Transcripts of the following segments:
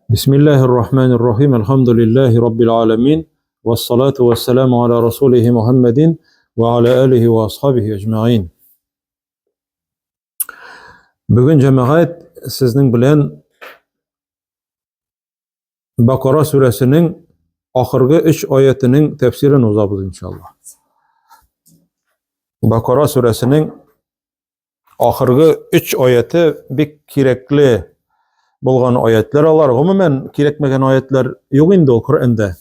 Бисмиллахир рахманир рахим. Әлхәмдүлилләһи раббил аламин. Вассалату вассаламу аля расулихи Мухаммадин ва аля алихи ва асхабихи әҗмәгыйн. Бүген җәмәгать сезнең белән Бакара сүрәсенең ахыргы өч аятының тәфсирен узабыз иншалла. Бакара сүрәсенең ахыргы өч аяты бик кирәкле булган аятлар алар. Гомумән кирәкмәгән аятлар юк инде ул Коръәндә.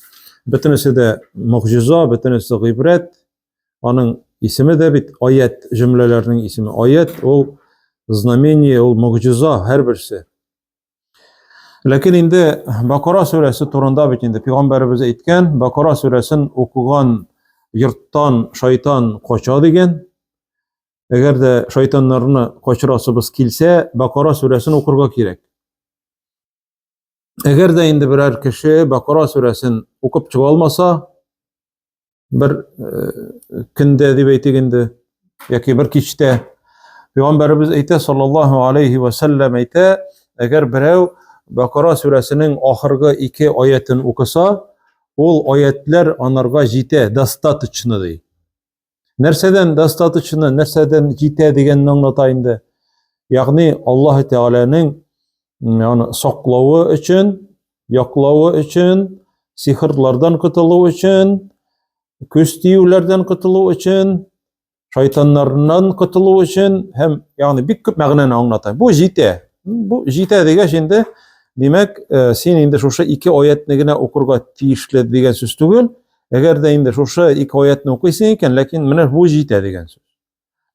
Бөтенесе дә могҗиза, бөтенесе гыйбрәт. Аның исеме дә бит аят, җөмләләрнең исеме. Аят ул знамение, ул могҗиза һәрберсе. Ләкин инде Бакара сүрәсе турында бит инде пәйгамбәребез әйткән, Бакара сүрәсен укыган йорттан шайтан кача дигән. Әгәр дә шайтаннарны качырасыбыз килсә, Бакара сүрәсен укырга кирәк. Әгәр дә инде берәр кеше Бакара сүрәсен укып чыга алмаса, бер э, көндә дип әйтик инде, яки бер кичтә Пәйгамбәребез әйтә, саллаллаһу алейхи ва сәлләм әйтә, әгәр берәү Бакара сүрәсенең ахыргы ике аятын укыса, ул аятлар анарга җитә, достаточно ди. Нәрсәдән достаточно, нәрсәдән җитә дигәнне аңлата инде. Ягъни Аллаһ Тәгаләнең аны саклавы өчен, яклавы өчен, сихырлардан котылу өчен, күз тиюләрдән котылу өчен, шайтаннардан котылу өчен һәм ягъни бик күп мәгънәне аңлата. Бу җитә. Бу җитә дигәч инде, димәк, э, син инде шушы ике аятны генә укырга тиешле дигән сүз түгел. Әгәр дә инде шушы ике аятны укыйсың икән, ләкин менә бу җитә дигән сүз.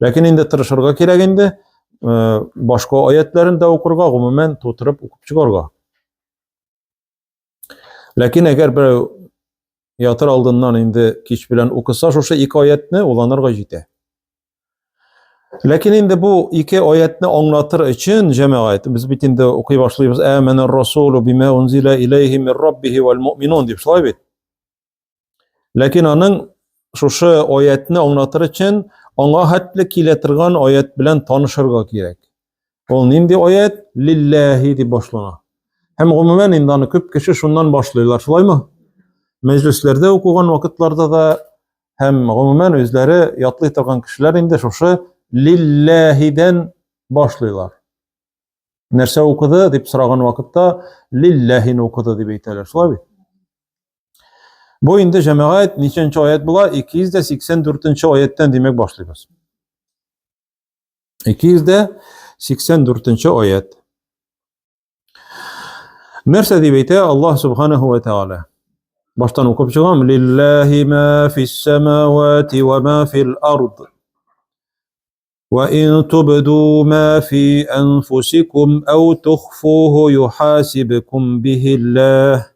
Ләкин инде тырышырга кирәк инде, э, башка аятларын да укырга, гомумән тутырып укып чыгарга. Ләкин әгәр берәү ятыр алдыннан инде кич белән укыса шушы ике аятны, ул анарга җитә. Ләкин инде бу ике аятны аңлатыр өчен, җәмәгать, без бит инде укый башлыйбыз, Әмәнәр расулу бима унзила иләйһи мир раббихи вәл муъминун дип, шулай бит? Ләкин аның шушы аятны аңлатыр өчен аңа хәтле килә торган аят белән танышырга кирәк. Ул нинди аят? Лилләһи дип башлана. Һәм гомумән инде аны күп кеше шуннан башлыйлар, шулаймы? Мәҗлесләрдә укыган вакытларда да һәм гомумән үзләре ятлый торган кешеләр инде шушы лилләһидән башлыйлар. Нәрсә укыды дип сораган вакытта лилләһин укыды дип әйтәләр, шулай бит? Бу инде җәмәгать ничәнче аят була? 284 аяттан димәк башлыйбыз. 284 аят. Нәрсә дип әйтә Аллаһ субханаһу ва тааля? Баштан укып чыгам. Лиллаһи ма фис самавати ва ма фил ард. وإن تبدوا ما في أنفسكم أو تخفوه يحاسبكم به الله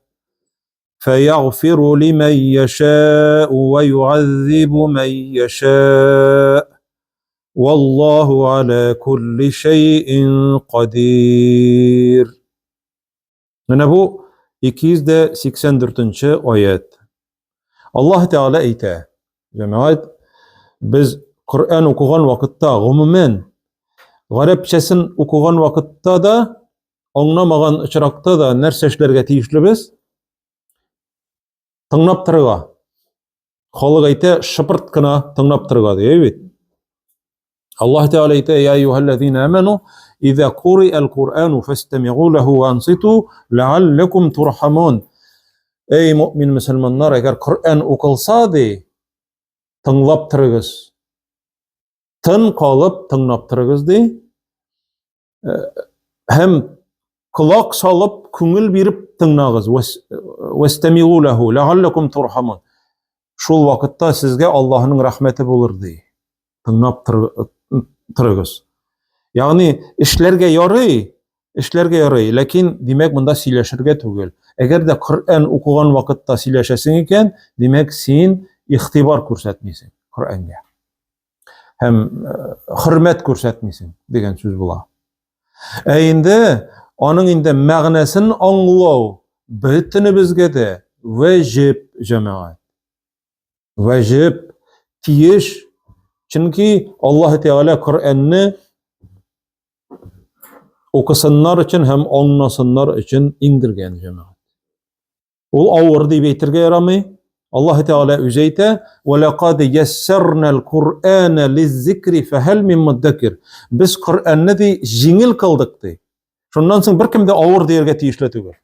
فيغفر لمن يشاء ويعذب من يشاء والله على كل شيء قدير. Менә бу 284 аят. Аллаһ Тәгалә әйтә, җәмәгать, без Коръән укыган вакытта, гомумән, гарәпчәсен укыган вакытта да, аңламаган очракта да нәрсә эшләргә тиешлебез? Тыңлап торырга. Халык әйтә, шыпырт кына тыңлап торырга ди, бит. Аллаһ Тәгалә әйтә, "Я әйюһәлләзина аману, иза куриәл Куръану фастамигу лаху ва анситу ләалләкум турхамун." Эй мөмин мөселманнар, әгәр Коръән укылса ди, тыңлап торыгыз. Тын калып тыңлап торыгыз ди. Э, һәм колак салып, күңел биреп тыңлагыз. Вастамигу лаху ләалләкум турхамун. Шул вакытта сезгә Аллаһның рәхмәте булыр ди. Тыңлап торыгыз. Ягъни эшләргә ярый, эшләргә ярый, ләкин димәк монда сөйләшергә түгел. Әгәр дә Коръән укыган вакытта сөйләшәсең икән, димәк син игътибар күрсәтмисең Коръәнгә. Һәм э, хөрмәт күрсәтмисең дигән сүз була. Ә инде аның инде мәгънәсен аңлау бөтенебезгә дә вәҗиб, җәмәгать. Вәҗиб, тиеш. Чөнки Аллаһ Тәгалә Коръәнне Укысыннар өчен һәм аңласыннар өчен иңдергән җәмәгать. Ул авыр дип әйтергә ярамый. Аллаһ Тәгалә үзе әйтә: "Ва лакад яссарнал Куръана лиззикри фахал мин муддакир". Без Коръәнне ди җиңел кылдык ди. Шуннан соң беркем дә авыр дияргә тиешле түгел.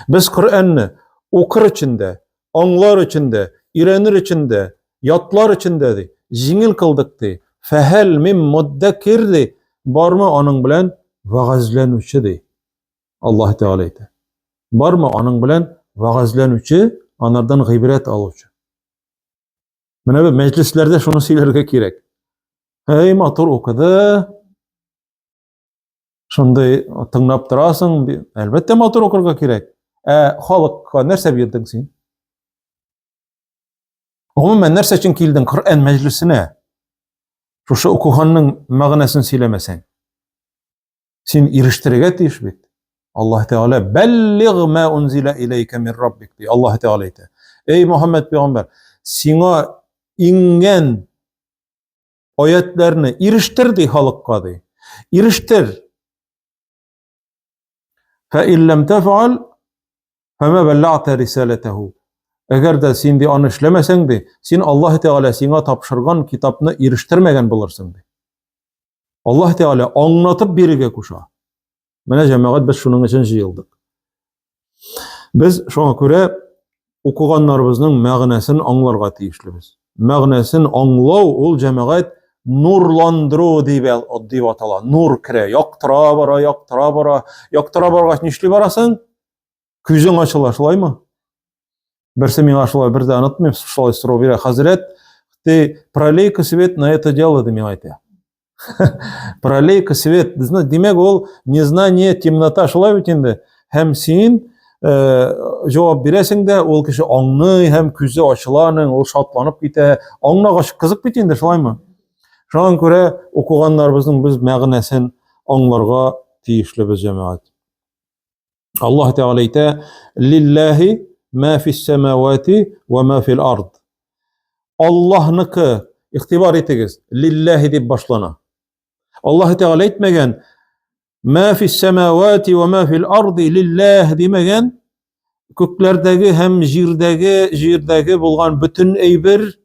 Без Коръәнне укыр өчен дә, аңлар өчен дә, өйрәнер өчен дә, ятлар өчен дә ди, җиңел кылдык ди. Фәһәл мин муддакир ди, бармы аның белән вәгазьләнүче ди. Аллаһ Тәгалә әйтә. Бармы аның белән вәгазьләнүче, анардан гыйбрәт алучы. Менә бу мәҗлесләрдә шуны сөйләргә кирәк. Әй, матур укыды. Шундый тыңлап торасың, әлбәттә матур укырга кирәк. Ә халыкка нәрсә бирдең син? Гомумән, нәрсә өчен килдең Коръән мәҗлесенә? Шушы укыганның мәгънәсен сөйләмәсәң. Син ирештерергә тиеш бит. Аллаһ Тәгалә бәллигъ ма унзила иләйкә мин раббик ди. Аллаһ Тәгалә әйтә. Эй Мухаммед пәйгамбәр, сиңа иңгән аятларны ирештер ди халыкка ди. Ирештер. Фә илләм тәфәл фәмә бәлләгътә рисаләтәһу. Әгәр дә син ди аны эшләмәсәң ди, син Аллаһ Тәгалә сиңа тапшырган китапны ирештермәгән булырсың ди. Аллаһ Тәгалә аңлатып бирергә куша. Менә җәмәгать без шуның өчен җыелдык. Без шуңа күрә укыганнарыбызның мәгънәсен аңларга тиешлебез. Мәгънәсен аңлау ул җәмәгать нурландыру дип, дип атала. Нур керә, яктыра бара, яктыра бара. Яктыра баргач нишли барасың? Күзең ачыла, шулаймы? Берсе миңа шулай бер дә онытмыйм, шулай сорау бирә. Хәзрәт, ты пролей-ка свет на это дело, ди миңа әйтә. Пролей-ка свет. Димәк, ул незнание, темнота, шулай бит инде. Һәм син э, җавап бирәсең дә, ул кеше аңлый һәм күзе ачыла аның, ул шатланып китә. Аңлагач кызык бит инде, шулаймы? Шуңа күрә укыганнарыбызның без мәгънәсен аңларга тиешлебез, җәмәгать. Аллаһ Тәгалә әйтә: "Лиллаһи ма фис самавати ва ма фил ард". Аллаһныкы, игътибар итегез, лиллаһи дип башлана. Аллаһ Тәгалә әйтмәгән: "Ма фис самавати ва ма фил арди лиллаһ" димәгән. Күкләрдәге һәм җирдәге, җирдәге булган бөтен әйбер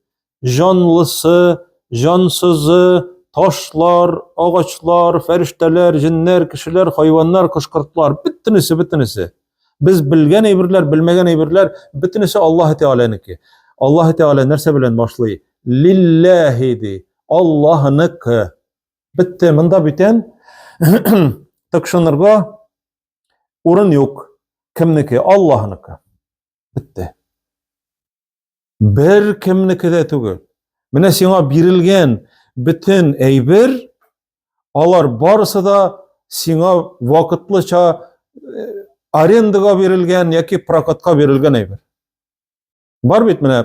җанлысы, җансызы, ташлар, агачлар, фәрештәләр, җеннәр, кешеләр, хайваннар, кош-кортлар, бөтенесе, бөтенесе. Без белгән әйберләр, белмәгән әйберләр, бөтенесе Аллаһ Тәгаләнеке. Аллаһ Тәгалә нәрсә белән башлый? Лилләһи ди. Аллаһныкы. Бетте, монда бүтән тыкшынырга урын юк. Кемнеке? Аллаһныкы. Бетте. Бер кемнеке дә түгел. Менә сиңа бирелгән бөтен әйбер, алар барысы да сиңа вакытлыча э, арендага бирелгән яки прокатка бирелгән әйбер. Бар бит менә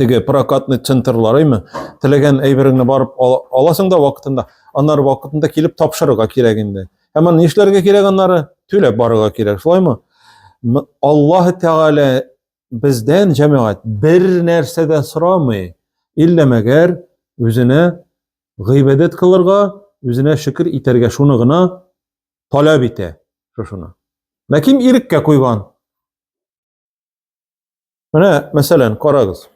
теге прокатный центрлар, әйме? Теләгән әйбереңне барып аласың да вакытында, аннары вакытында килеп тапшырырга кирәк инде. Һәм аны нишләргә кирәк аннары? Түләп барырга кирәк, шулаймы? Аллаһ Тәгалә бездән җәмәгать бер нәрсә дә сорамый, иллә мәгәр үзенә гыйбадәт кылырга, үзенә шөкер итәргә шуны гына таләп итә, шушыны. Ләкин иреккә куйган. Менә, мәсәлән, карагыз.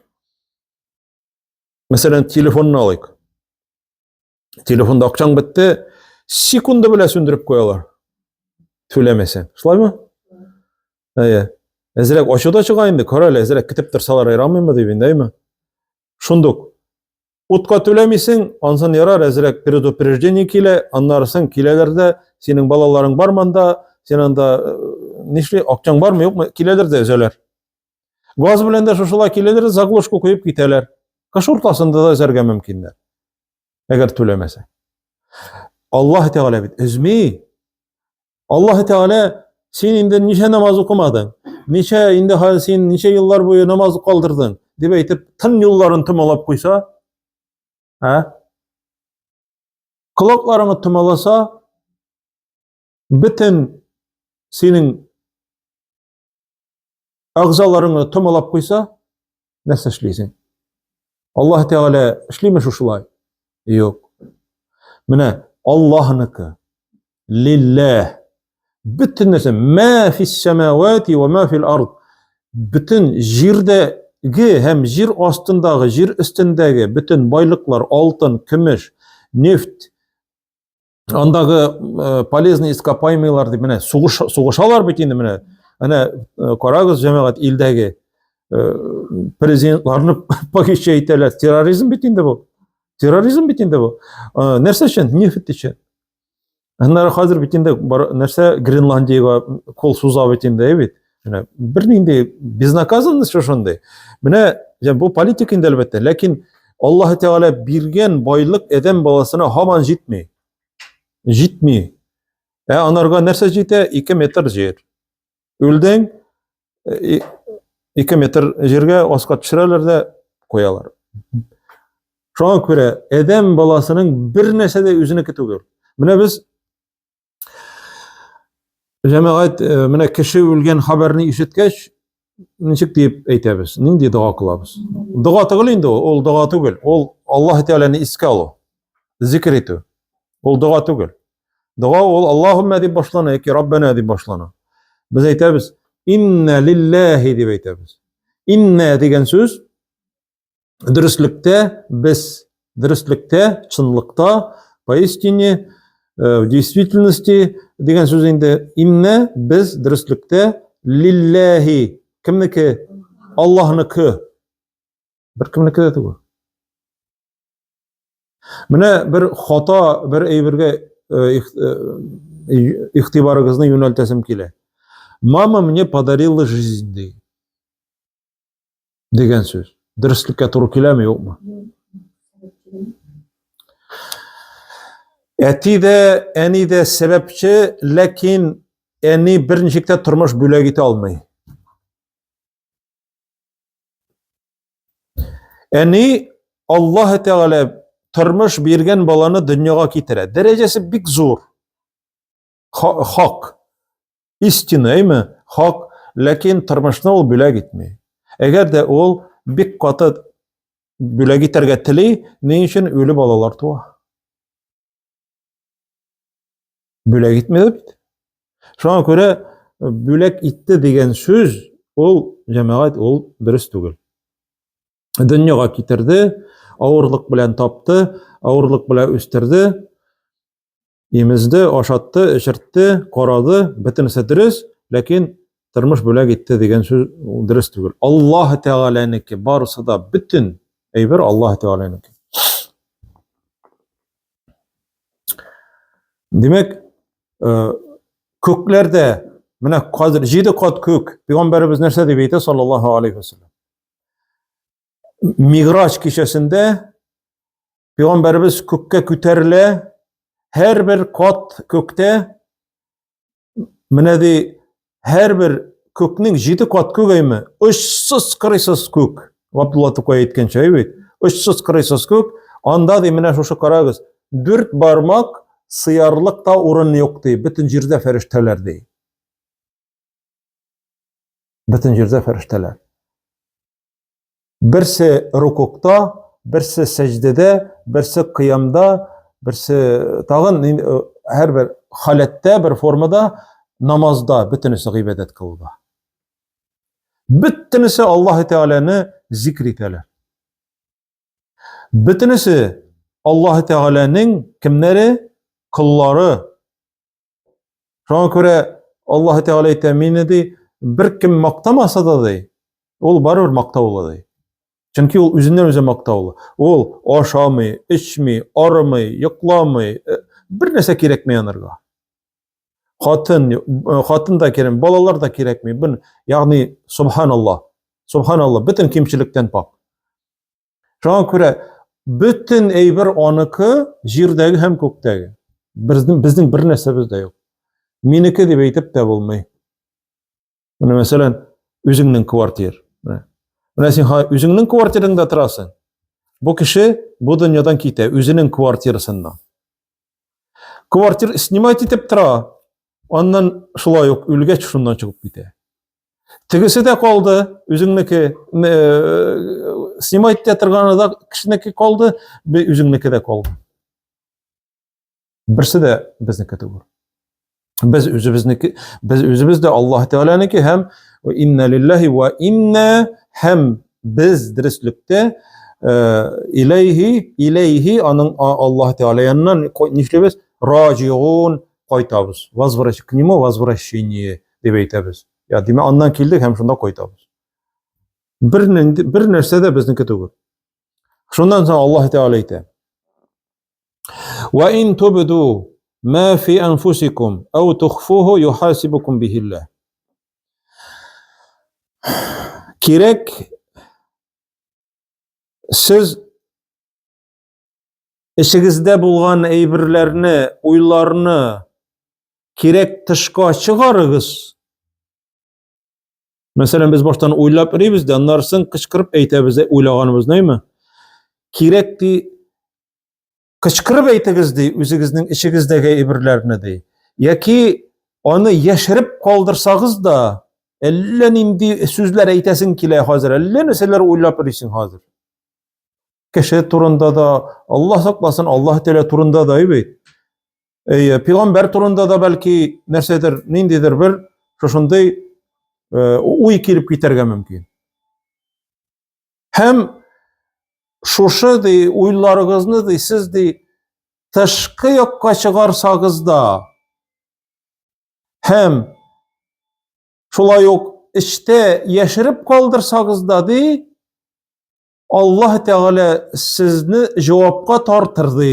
Мәсәлән, телефонны алыйк. Телефонда акчаң бетте, секунда белән сүндереп куялар. Түләмәсәң. Шулаймы? Әйе. Әзрәк ачу да чыга инде, кара әле, әзрәк көтеп торсалар ярамыймы дип инде, әйме? Шундук. Утка түләмисең, ансын ярар, әзрәк предупреждение килә, аннарысын киләләр дә, синең балаларың бармы анда, син анда э, нишли, акчаң бармы, юкмы, киләләр дә өзәләр. Газ белән дә шушылай киләләр дә заглушка куеп китәләр. Кыш уртасында да өзәргә мөмкиннәр. Әгәр түләмәсә. Аллаһ Тәгалә бит өзми. Аллаһ Тәгалә син инде ничә намаз укымадың? Ничә инде хәзер син ничә еллар буе намаз калдырдың? дип әйтеп, тын юлларын томалап куйса, ә? Колакларыңны томаласа, бөтен синең әгъзаларыңны томалап куйса, нәрсә эшлисең? Аллаһ Тәгалә эшлиме шушылай? Юк. Менә Аллаһныкы. лилләһ. Бөтен нәрсә мә фис самавати ва мә фил ард. Бөтен җирдәге һәм җир астындагы, җир өстендәге бөтен байлыклар, алтын, көмеш, нефть, андагы э, полезный ископаемыйлар дип менә сугыш сугышалар бит инде менә. Әнә э, карагыз, җәмәгать, илдәге э, президентларны похищать итәләр. Терроризм бит инде бу. Терроризм бит инде бу. Нәрсә өчен? Нефть өчен. Аннары хәзер бит инде бар, нәрсә Гренландиягә кул суза бит инде, бит. Менә бернинди безнаказанность шушындый. Менә бу политика инде әлбәттә, ләкин Аллаһ Тәгалә биргән байлык адәм баласына һаман җитми. Җитми. Ә анарга нәрсә җитә? 2 метр җир. Үлдең, 2 метр җиргә аска төшерәләр дә куялар. Шуңа күрә адәм баласының бер нәрсә дә үзенеке түгел. Менә без җәмәгать, э, менә кеше үлгән хәбәрне ишеткәч, ничек дип әйтәбез? Нинди дога кылабыз? Дога түгел инде ул, ул дога түгел. Ул Аллаһ Тәгаләне искә алу, зикр итү. Ул дога түгел. Дога ул Аллаһумма дип башлана яки Раббана дип башлана. Без әйтәбез, инна лилләһи дип әйтәбез. Инна дигән сүз дөреслектә без, дөреслектә, чынлыкта, поистине, э, в действительности дигән сүз инде. Инна без дөреслектә лилләһи кемнеке? Аллаһныкы. Бер кемнеке дә түгел. Менә бер хата, бер әйбергә э, э, игътибарыгызны юнәлтәсем килә. Мама мне подарила жизнь ди. Дигән сүз. Дөреслеккә туры киләме, юкмы? Әти дә, әни дә сәбәпче, ләкин әни берничек тә тормыш бүләк итә алмый. Әни Аллаһ Тәгалә тормыш биргән баланы дөньяга китерә. Дәрәҗәсе бик зур. Хак. Истина, әйме? Хак. Ләкин тормышны ул бүләк итми. Әгәр дә ул бик каты бүләк итәргә тели, ни өчен үле балалар туа? Бүләк итмәде бит. Шуңа күрә э, бүләк итте дигән сүз ул җәмәгать ул дөрес түгел. Дөньяга китерде, авырлык белән тапты, авырлык белән үстерде, имезде, ашатты, эчертте, карады, бөтенесе дөрес, ләкин тормыш бүләк итте дигән сүз ул дөрес түгел. Аллаһ Тәгаләнеке барысы да бөтен әйбер Аллаһ Тәгаләнеке. Димәк, э, күкләрдә менә хәзер җиде кат күк. Пәйгамбәребез нәрсә дип әйтә саллаллаһу алейхи вәсәлләм? Миграҗ кичәсендә пәйгамбәребез күккә күтәрелә, һәрбер кат күктә Менә ди, һәрбер күкнең җиде кат күк әйме, очсыз кырыйсыз күк. Габдулла Тукай әйткәнчә, әй бит, очсыз кырыйсыз күк. Анда ди, менә шушы карагыз, дүрт бармак сыярлык та урын юк ди, бөтен җирдә фәрештәләр ди. Бөтен җирдә фәрештәләр. Берсе рукукта, берсе сәҗдәдә, берсе кыямда, берсе тагын э, һәрбер халәттә, бер формада намазда бөтенесе гыйбадәт кылуда. Бөтенесе Аллаһ Тәгаләне зикр итәләр. Бөтенесе Аллаһ Тәгаләнең кемнәре? Коллары. Шуңа күрә Аллаһ Тәгалә әйтә, мине ди, бер кем мактамаса да ди, ул барыбер мактаулы ди. Чөнки ул үзеннән үзе мактаулы. Ул ашамый, эчми, арымый, йокламый, э, бер нәрсә кирәкми анарга. Хатын, э, хатын да кирәкми, балалар да кирәкми. Бин, ягъни субханаллаһ. Субханаллаһ, бөтен кимчелектән пак. Шуңа күрә бөтен әйбер аныкы җирдәге һәм күктәге. Безнең безнең бер нәрсәбез дә юк. Минеке дип әйтеп тә булмый. Менә мәсәлән, үзеңнең квартир. Менә син үзеңнең квартирыңда торасың. Бу кеше бу дөньядан китә, үзенең квартирасыннан. Квартир снимать итеп тора. Аннан шулай ук үлгәч шуннан чыгып китә. Тегесе дә калды, үзеңнеке э, снимать итә торганы да кешенеке калды, үзеңнеке дә калды. Берсе дә безнеке түгел. Без үзебезнеке, без үзебез дә Аллаһ Тәгаләнеке һәм инна лиллаһи ва инна һәм без дөреслектә э, иләйһи, иләйһи аның Аллаһ Тәгалә яныннан нишлибез? Раҗиун кайтабыз. Возвращ к нему возвращение дип әйтәбез. Я, димәк, аннан килдек һәм шунда кайтабыз. Бер, бер нәрсә дә безнеке түгел. Шуннан соң Аллаһ Тәгалә әйтә. Ва ин тубду ма фи анфусикум ау тухфуху юхасибукум бихилла. Кирәк сез эчегездә булган әйберләрне, уйларны кирәк тышка чыгарыгыз. Мәсәлән, без баштан уйлап йөрибез дә, аннары соң кычкырып әйтәбез дә уйлаганыбызны, әйме? Кирәк ди, кычкырып әйтегез ди, үзегезнең эчегездәге әйберләрне ди. Яки аны яшереп калдырсагыз да, әллә нинди сүзләр әйтәсең килә хәзер, әллә нәрсәләр уйлап йөрисең хәзер. Кеше турында да, Аллаһ сакласын, Аллаһ Тәгалә турында да бит. Әйе, пәйгамбәр турында да бәлки нәрсәдер, ниндидер бер шушындый э, уй килеп китәргә мөмкин. Һәм шушы ди уйларыгызны ди сез ди тышкы якка чыгарсагыз да һәм шулай ук эчтә яшереп калдырсагыз да ди Аллаһ Тәгалә сезне җавапка тартыр ди.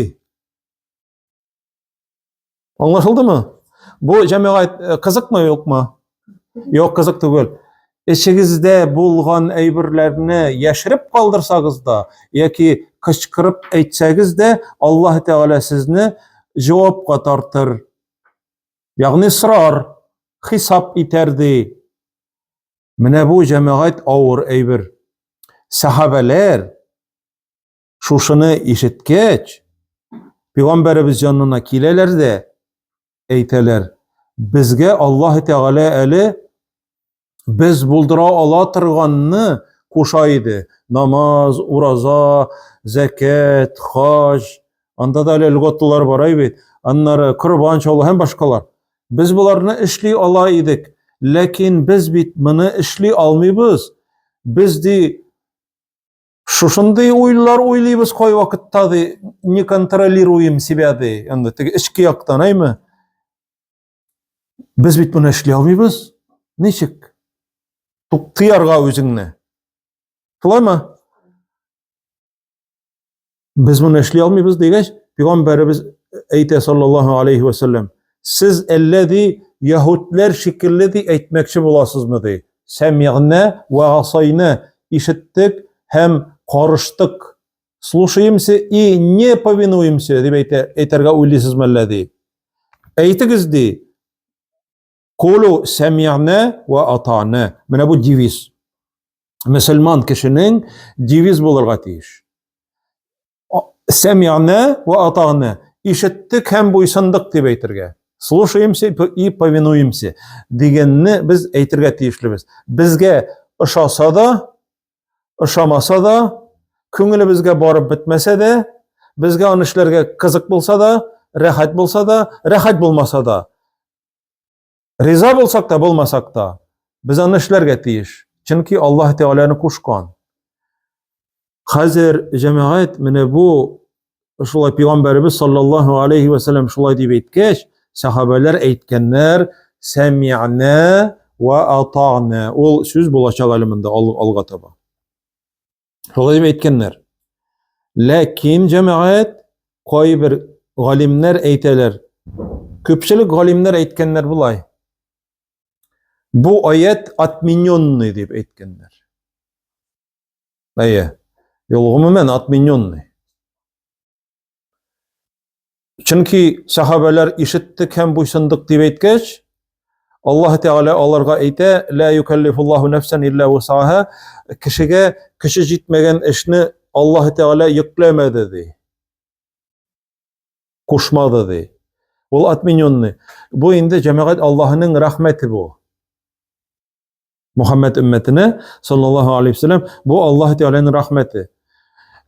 Аңлашылдымы? Бу җәмәгать э, кызыкмы, юкмы? Юк, кызык түгел. Эчегездә булган әйберләрне яшереп калдырсагыз да, яки кычкырып әйтсәгез дә, Аллаһ Тәгалә сезне җавапка тартыр. Ягъни сорар, хисап итәр ди. Менә бу җәмәгать авыр әйбер. Сахабәләр Шушыны ишеткәч, пәйгамбәребез янына киләләр дә әйтәләр: "Безгә Аллаһ Тәгалә әле без булдыра ала торганны куша иде. Намаз, ураза, зәкәт, хаҗ, анда да әле льготалар бар бит. Аннары корбан чалу һәм башкалар. Без боларны эшли ала идек, ләкин без бит моны эшли алмыйбыз. Без ди Шушындый уйлар уйлыйбыз кайвакытта ди, не контролируем себя ди. Анда теге эчке яктан, әйме? Без бит моны эшли алмыйбыз. Ничек? Туктыярга үзеңне. Шулаймы? Без моны эшли алмыйбыз дигәч, пәйгамбәребез әйтә саллаллаһу алейхи ва саллям, сез әллә ди яһүдләр шикелле ди әйтмәкче буласызмы ди. Сәмигънә вә асайна, ишеттек һәм карыштык. Слушаемся и не повинуемся дип әйтә, әйтергә уйлыйсызмы әллә ди. Әйтегез ди. Кулу сәмигънә вә атана. Менә бу девиз. Мөселман кешенең девиз булырга тиеш. Сәмигънә вә атана. Ишеттек һәм буйсындык дип әйтергә. Слушаемся и повинуемся дигәнне без әйтергә тиешлебез. Безгә ошаса да, ошамаса да, күңелебезгә барып бетмәсә дә, безгә аны эшләргә кызык булса да, рәхәт булса да, рәхәт булмаса да, Риза булсак та, булмасак та, без аны эшләргә тиеш. Чөнки Аллаһ Тәгаләне кушкан. Хәзер җәмәгать менә бу шулай пәйгамбәребез саллаллаһу алейхи ва саллям шулай дип әйткәч, сахабәләр әйткәннәр, сәми'на ва атa'на. Ул сүз булачак әле монда алга таба. Шулай дип әйткәннәр. Ләкин җәмәгать кайбер галимнәр әйтәләр. Күпчелек галимнәр әйткәннәр болай. Бу аят отмененный дип әйткәннәр. Әйе. Юл гомумән отмененный. Чөнки сахабәләр ишеттек һәм буйсындык дип әйткәч, Аллаһ Тәгалә аларга әйтә, ла юкаллифуллаһу нәфсән илля вусаһа, кешегә көче җитмәгән эшне Аллаһ Тәгалә йөкләмәде ди. Кушмады ди. Ул отмененный. Бу инде җәмәгать Аллаһының рәхмәте бу. Мухаммед өммәтенә саллаллаһу алейхи вәсәләм бу Аллаһ Тәгаләнең рәхмәте.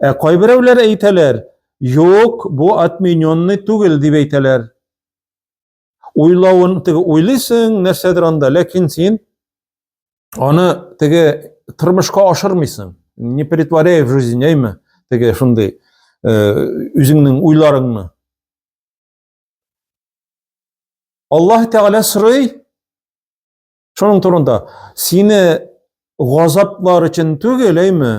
Ә кайберәүләр әйтәләр, юк, бу отмененный түгел дип әйтәләр. Уйлавын теге уйлыйсың, нәрсәдер анда, ләкин син аны теге тормышка ашырмыйсың. Не притворяй в жизнь, әйме? Теге шундый э, үзеңнең уйларыңны. Аллаһ Тәгалә сорый шуның турында. Сине газаплар өчен түгел, әйме?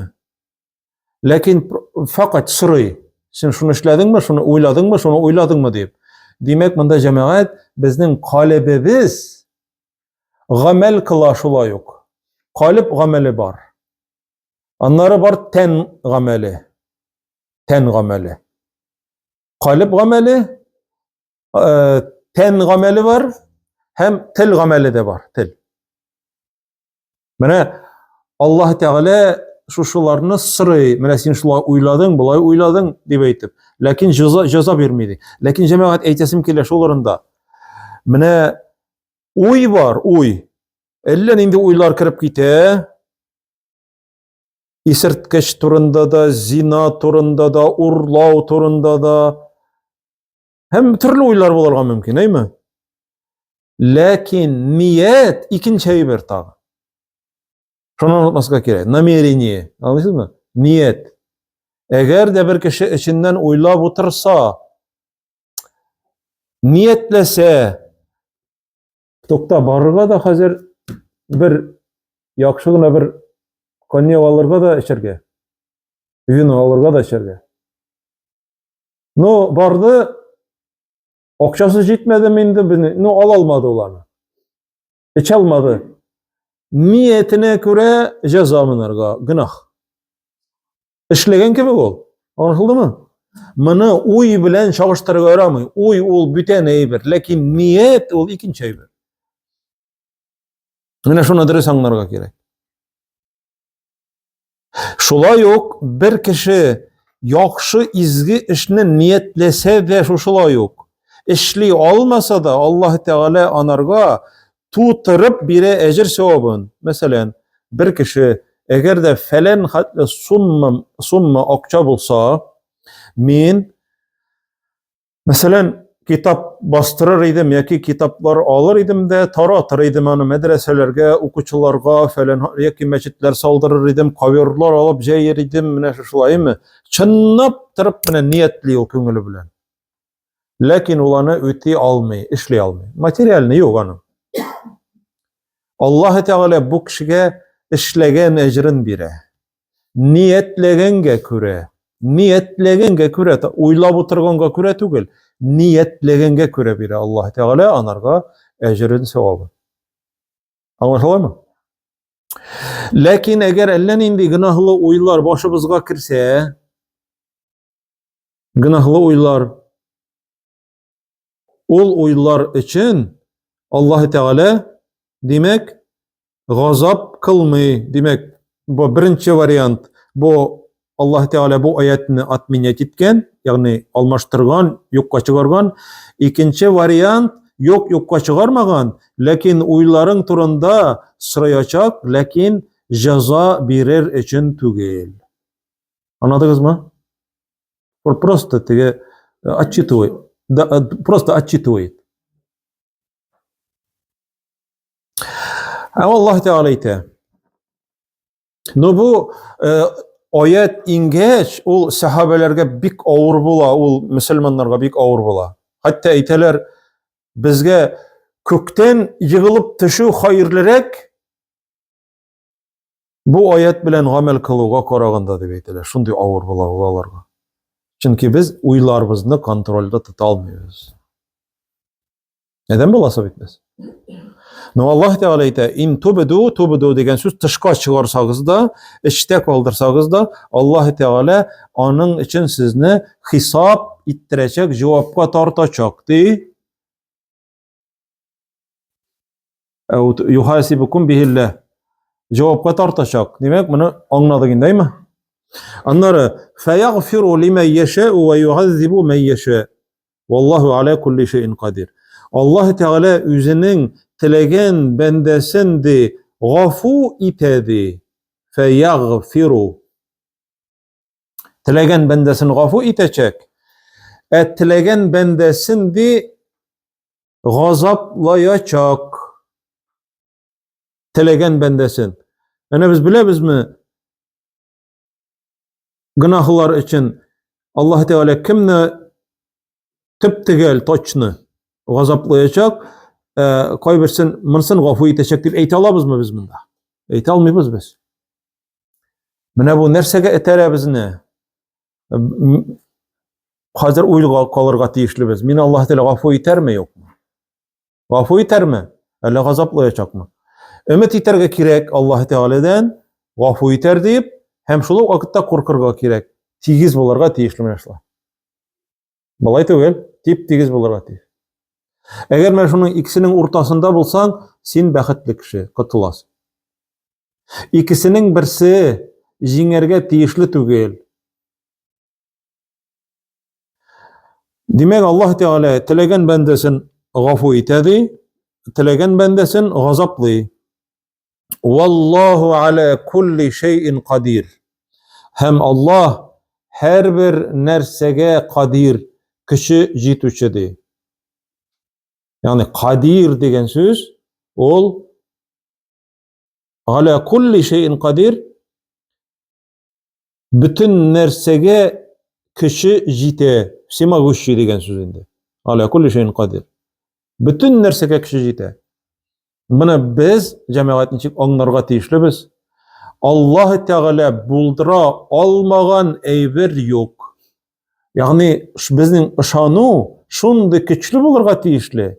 Ләкин факат сорый. Син шуны эшләдеңме, шуны уйладыңмы, шуны уйладыңмы дип. Димәк, монда җәмәгать безнең калебебез гамәл кыла шулай ук. Калеб гамәле бар. Аннары бар тән гамәле. Тән гамәле. Калеб гамәле, э, тән гамәле бар һәм тел гамәле дә бар, тел. Менә Аллаһ Тәгалә шушыларны сорый. Менә син шулай уйладың, болай уйладың дип әйтеп. Ләкин җәза, җәза бирми ди. Ләкин җәмәгать әйтәсем килә шул урында. Менә уй бар, уй. Әллә нинди уйлар кереп китә. Исерткеч турында да, зина турында да, урлау турында да. Һәм төрле уйлар булырга мөмкин, әйме? Ләкин ният икенче әйбер тагы. Шуны онытмаска кирәк. Намерение. Аңлыйсызмы? Ният. Әгәр дә бер кеше эченнән уйлап утырса, ниятләсә, тукта барырга да хәзер бер яхшы гына бер коньяк алырга да эчәргә. Вино алырга да эчәргә. Но барды, акчасы җитмәде инде, ну ала алмады ул аны. Эчә алмады. Ниятенә күрә җәза монарга, гөнаһ. Эшләгән кебек ул. Аңлашылдымы? Моны уй белән чагыштырырга ярамый. Уй ул бүтән әйбер, ләкин ният ул икенче әйбер. Менә шуны дөрес аңларга кирәк. Шулай ук бер кеше яхшы изге эшне ниятләсә дә шушылай ук эшли алмаса да Аллаһ Тәгалә анарга тутырып бирә әҗер савабын. Мәсәлән, бер кеше әгәр дә фәлән хәтле сумма, сумма акча булса, мин Мәсәлән, китап бастырыр идем яки китаплар алыр идем дә, таратыр идем аны мәдрәсәләргә, укучыларга, фәлән яки мәчетләр салдырыр идем, коверлар алып җәер идем, менә шулаймы? Чынлап торып менә ниятли ул күңеле белән. Ләкин ул аны үти алмый, эшли алмый. Материальный юк аның. Аллаһ Тәгалә бу кешегә эшләгән әҗрен бирә. Ниятләгәнгә күрә, ниятләгәнгә күрә, уйлап утырганга күрә түгел, ниятләгәнгә күрә бирә Аллаһ Тәгалә анарга әҗерен, савабын. Аңлашыламы? Ләкин әгәр әллә нинди гөнаһлы уйлар башыбызга керсә, гөнаһлы уйлар, ул уйлар өчен Аллаһ Тәгалә, димәк, газап кылмый. Димәк, бу беренче вариант, бу Аллаһ Тәгалә бу аятны отменять иткән, ягъни алмаштырган, юкка чыгарган. Икенче вариант, юк, юкка чыгармаган, ләкин уйларың турында сораячак, ләкин җәза бирер өчен түгел. Аңладыгызмы? Просто теге э, отчитывает. Да, э, просто отчитывает. Ә Аллаһ Тәгалә әйтә. Но бу э, аят иңгәч, ул сәхабәләргә бик авыр була, ул мөселманнарга бик авыр була. Хәтта әйтәләр, безгә күктән егылып төшү хәерлерәк, бу аят белән гамәл кылуга караганда дип әйтәләр. Шундый авыр була ул аларга. Чөнки без уйларыбызны контрольдә тота алмыйбыз. Адәм баласы бит без. Но Аллаһ Тәгалә әйтә, ин тубду, тубду дигән сүз тышка чыгарсагыз да, эчтә калдырсагыз да, Аллаһ Тәгалә аның өчен сезне хисап иттерәчәк, җавапка тартачак, ди. Юхасибукум бихилла. Җавапка тартачак. Димәк, моны аңладык инде, әйме? Аннары фаягфиру лиман яшәу ва югаззибу ман яшә. Валлаһу аля кулли шәйин кадир. Аллаһ Тәгалә үзенең теләгән бәндәсен ди гафу итә ди. Фаягфиру. Теләгән бәндәсен гафу итәчәк. Ә теләгән бәндәсен ди. Газаплаячак теләгән бәндәсен. Әнә без беләбезме, гөнаһлар өчен Аллаһ Тәгалә кемне төп-төгәл, точно газаплаячак, э, кайберсен монсын гафу итәчәк дип әйтә алабызмы без монда? Әйтә алмыйбыз без. Менә бу нәрсәгә этәрә безне? Хәзер уйлга калырга тиешлебез. Мин Аллаһ Тәгалә гафу итәрме, юкмы? Гафу итәрме? Әллә газаплаячакмы? Өмет итәргә кирәк Аллаһ Тәгаләдән, гафу итәр дип, һәм шул ук вакытта куркырга кирәк. Тигез булырга тиешле менә шулай. Болай түгел, тип тигез булырга тиеш. Әгәр менә шуның икесенең уртасында булсаң, син бәхетле кеше, котыласың. Икесенең берсе җиңәргә тиешле түгел. Димәк, Аллаһ Тәгалә теләгән бәндәсен гафу итә ди, теләгән бәндәсен газаплый. Валлаһу аля кулли шәйин кадир. Һәм Аллаһ һәрбер нәрсәгә кадир, көче җитүче ди. Ягъни кадир дигән сүз ул аля кулли шәйин кадир бөтен нәрсәгә көче җитә, всемогущий дигән сүз инде. Аля кулли шәйин кадир. Бөтен нәрсәгә көче җитә. Моны без җәмәгать ничек аңларга тиешлебез? Аллаһ Тәгалә булдыра алмаган әйбер юк. Ягъни безнең ышану шундый көчле булырга тиешле.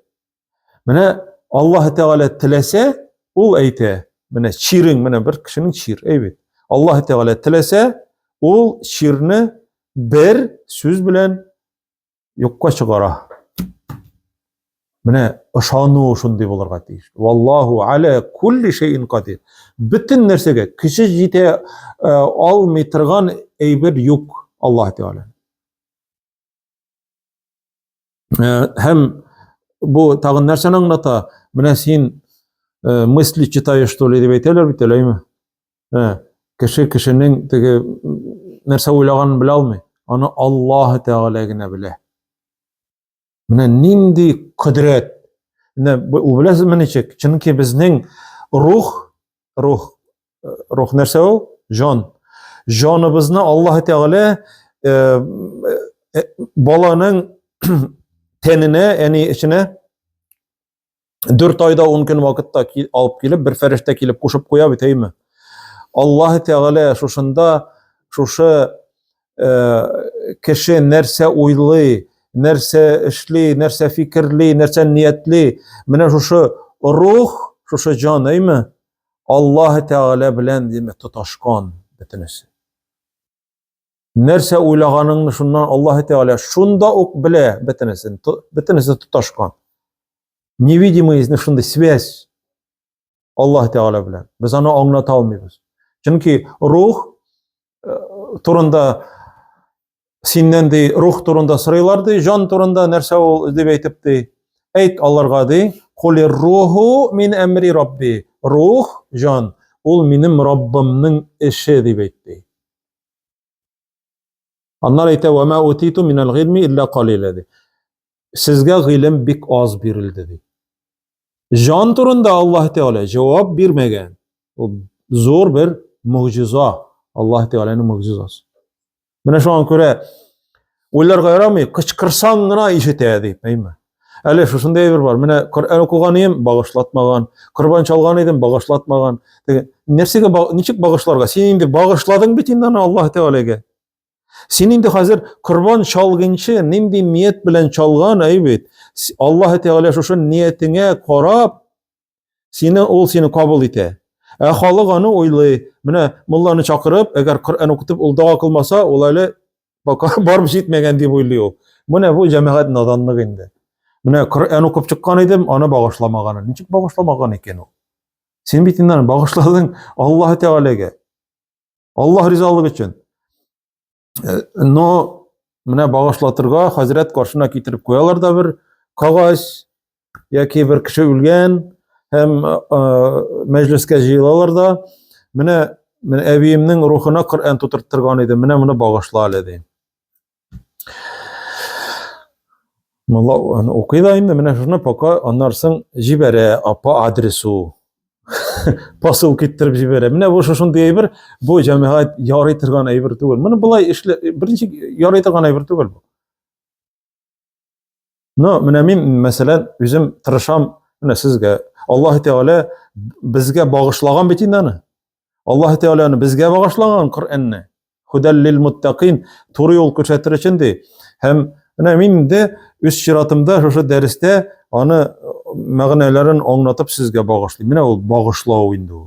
Менә Аллаһ Тәгалә теләсә, ул әйтә, менә чирең, менә бер кешенең чир, әй бит. Аллаһ Тәгалә теләсә, ул чирне бер сүз белән юкка чыгара. Менә ышану шундый булырга тиеш. Валлаху аля кулли шәйин кадир. Бөтен нәрсәгә көче җитә э, алмый торган әйбер юк Аллаһ Тәгалә. Э, һәм бу тагын нәрсәне аңлата? Менә син э, мысли читаешь, что ли, дип әйтәләр бит әле, әйме? Э, кеше кешенең теге нәрсә уйлаганын белә алмый. Аны Аллаһ Тәгалә генә белә. Менә нинди кодрәт. Менә ул беләсезме ничек? Чөнки безнең рух, рух Рух нәрсә ул? Җан. Җаныбызны Аллаһ Тәгалә э, э, баланың тәненә, әни эченә 4 айда 10 көн вакытта алып килеп, бер фәрештә килеп кушып куя бит, әйме? Аллаһ Тәгалә шушында шушы э, кеше нәрсә уйлый, нәрсә эшли, нәрсә фикерли, нәрсә ниятли, менә шушы рух, шушы җан, әйме? Аллаһ Тәгалә белән димәк тоташкан бөтенесе. Нәрсә уйлаганыңны шуннан Аллаһ Тәгалә шунда ук белә бөтенесен, бөтенесе тоташкан. Невидимый шундый связь Аллаһ Тәгалә белән. Без аны аңлата алмыйбыз. Чөнки рух э, турында синнән ди рух турында сорыйлар ди, җан турында нәрсә ул дип әйтеп ди. Әйт аларга ди, кули руху мин әмри рабби. Рух, җан, ул минем Раббымның эше дип әйт ди. Аннары әйтә, "Ва ма утиту минал гыйльми илля калила" ди. Сезгә гыйлем бик аз бирелде ди. Җан турында Аллаһ Тәгалә җавап бирмәгән. Ул зур бер могҗиза, Аллаһ Тәгаләнең могҗизасы. Менә шуңа күрә уйларга ярамый, кычкырсаң гына ишетә дип, әйме? Әле шушындый әйбер бар. Менә Коръән укыган идем, багышлатмаган. Корбан чалган идем, багышлатмаган. Нәрсәгә ничек багышларга? Син инде багышладың бит инде аны Аллаһ Тәгаләгә. Син инде хәзер корбан чалгынчы нинди ният белән чалган, әй бит. Аллаһ Тәгалә шушы ниятеңә карап, сине ул сине кабул итә. Ә халык аны уйлый. Менә мулланы чакырып, әгәр Коръән укытып ул дога кылмаса, ул әле пока барып җитмәгән дип уйлый ул. Менә бу җәмәгать наданлык инде. Менә Коръән укып чыккан идем, аны багышламаган. Ничек багышламаган икән ул? Син бит инде аны багышладың Аллаһ Тәгаләгә. Аллаһ ризалыгы өчен. Э, но менә багышлатырга хәзрәт каршына китереп куялар да бер кагаз яки бер кеше үлгән һәм э, мәҗлескә җыелалар да менә менә әбиемнең рухына Коръән тутырттырган иде, менә моны багышла әле ди. Мулла аны укый да инде, менә шуны пока аннан соң җибәрә по адресу. Посылка иттереп җибәрә. Менә бу шушындый әйбер, бу җәмәгать ярый торган әйбер түгел. Моны болай эшле, берничек ярый торган әйбер түгел бу. Но менә мин, мәсәлән, үзем тырышам, менә сезгә Аллаһ Тәгалә безгә багышлаган бит инде аны. Аллаһ Тәгалә аны безгә багышлаган Коръәнне. Худәл лил муттакин, туры юл күрсәтер өчен ди. Һәм менә мин инде үз чиратымда шушы дәрестә аны мәгънәләрен аңлатып сезгә багышлыйм. Менә ул багышлау инде ул.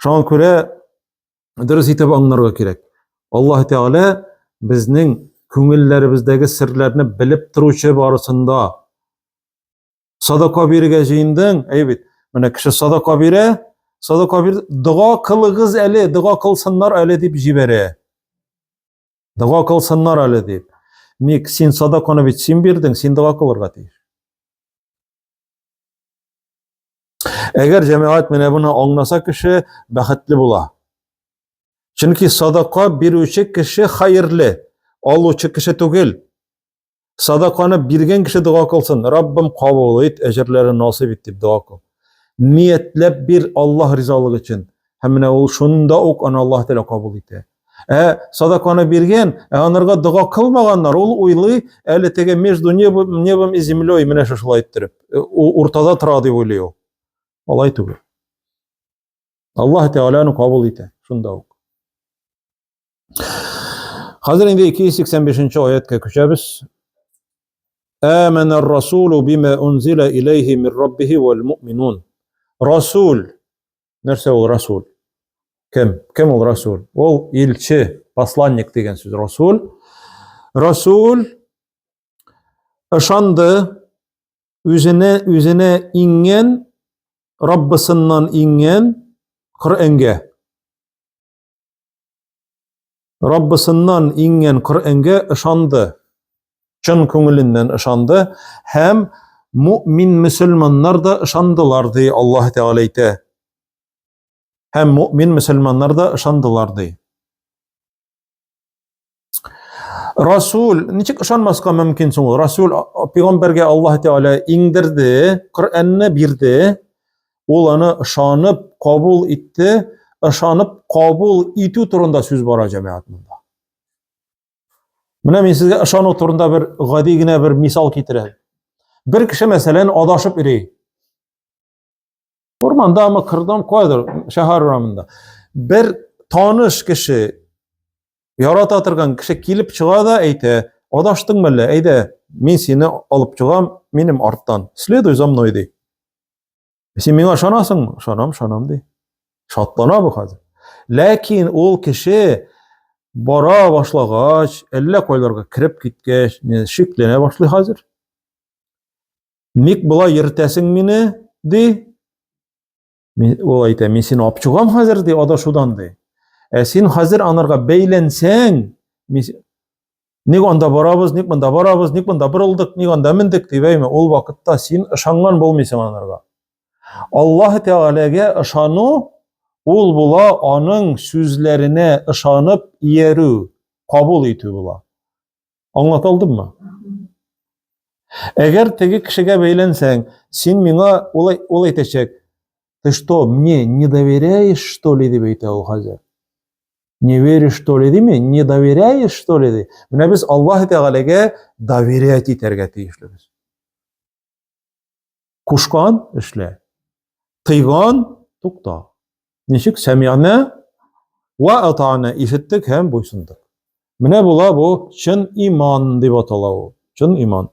Шуңа күрә дөрес итеп аңларга кирәк. Аллаһ Тәгалә безнең күңелләребездәге серләрне белеп торучы барысында. Садака бирергә җыендың, әй бит. Менә кеше садака бирә, садака бир, дога кылыгыз әле, дога кылсыннар әле дип җибәрә. Дога кылсыннар әле дип. Ник син садаканы бит син бирдең, син дога кылырга тиеш. Әгәр җәмәгать менә моны аңласа кеше бәхетле була. Чөнки садака бирүче кеше хәерле, алучы кеше түгел. Садаканы биргән кеше дога кылсын. Раббым кабул ит, әҗерләрен насыйп ит дип дога кыл. Ниятләп бир Аллаһ ризалыгы өчен. Һәм менә ул шунда ук аны Аллаһ Тәгалә кабул итә. Ә садаканы биргән, ә анарга дога кылмаганнар, ул уйлый, әле теге между небом, небом и землей менә шушылай иттереп, ул уртада тора дип уйлый ул. Алай түгел. Аллаһ Тәгалә аны кабул итә шунда ук. Хәзер инде 285 аятка күчәбез. Амана ар-расулу бима унзила илейхи мин раббихи вал муъминун. Расул. Нәрсә ул расул? Кем? Кем ул расул? Ул илче, посланник дигән сүз расул. Расул ышанды, үзенә үзенә иңгән, Раббысыннан иңгән Коръәнгә. Раббысыннан иңгән Коръәнгә ышанды. Чын күңеленнән ышанды һәм муъмин мөселманнар да ышандылар ди Аллаһ Тәгалә әйтә. Һәм муъмин мөселманнар да ышандылар ди. Расул, ничек ышанмаска мөмкин соң ул? Расул пәйгамбәргә Аллаһ Тәгалә иңдерде, Коръәнне бирде. Ул аны ышанып кабул итте. Ышанып кабул итү турында сүз бара җәмәгать монда. Менә мин сезгә ышану турында бер гади генә бер мисал китерәм. Бер кеше, мәсәлән, адашып йөри. Урмандамы, кырдам, кайдыр, шәһәр урамында. Бер таныш кеше, ярата торган кеше килеп чыга да әйтә, адаштың мәллә, әйдә, мин сине алып чыгам, минем арттан. Следуй за мной, ди. Син миңа ышанасыңмы? Ышанам, ышанам, ди. Шатлана бу хәзер. Ләкин ул кеше бара башлагач, әллә кайларга кереп киткәч, шикләнә башлый хәзер. Ник болай йөртәсең мине, ди. Мин, ул әйтә, мин сине алып чыгам хәзер, ди, адашудан, ди. Ә син хәзер анарга бәйләнсәң, мин, ник анда барабыз, ник монда барабыз, ник монда борылдык, ник анда мендек, дип әйме, ул вакытта син ышанган булмыйсың анарга. Аллаһ Тәгаләгә ышану ул була аның сүзләренә ышанып иярү, кабул итү була. Аңлата алдыммы? Әгәр теге кешегә бәйләнсәң, син миңа ул, ул әйтәчәк, ты что, мне не доверяешь, что ли, дип әйтә ул хәзер. Не веришь, что ли, дими, не доверяешь, что ли, ди. Менә без Аллаһ Тәгаләгә доверять итәргә тиешлебез. Кушкан эшлә. Тыйган тукта. Ничек сәми'на ва атана ишеттек һәм буйсындык. Менә була бу чын иман дип атала ул. Чын иман.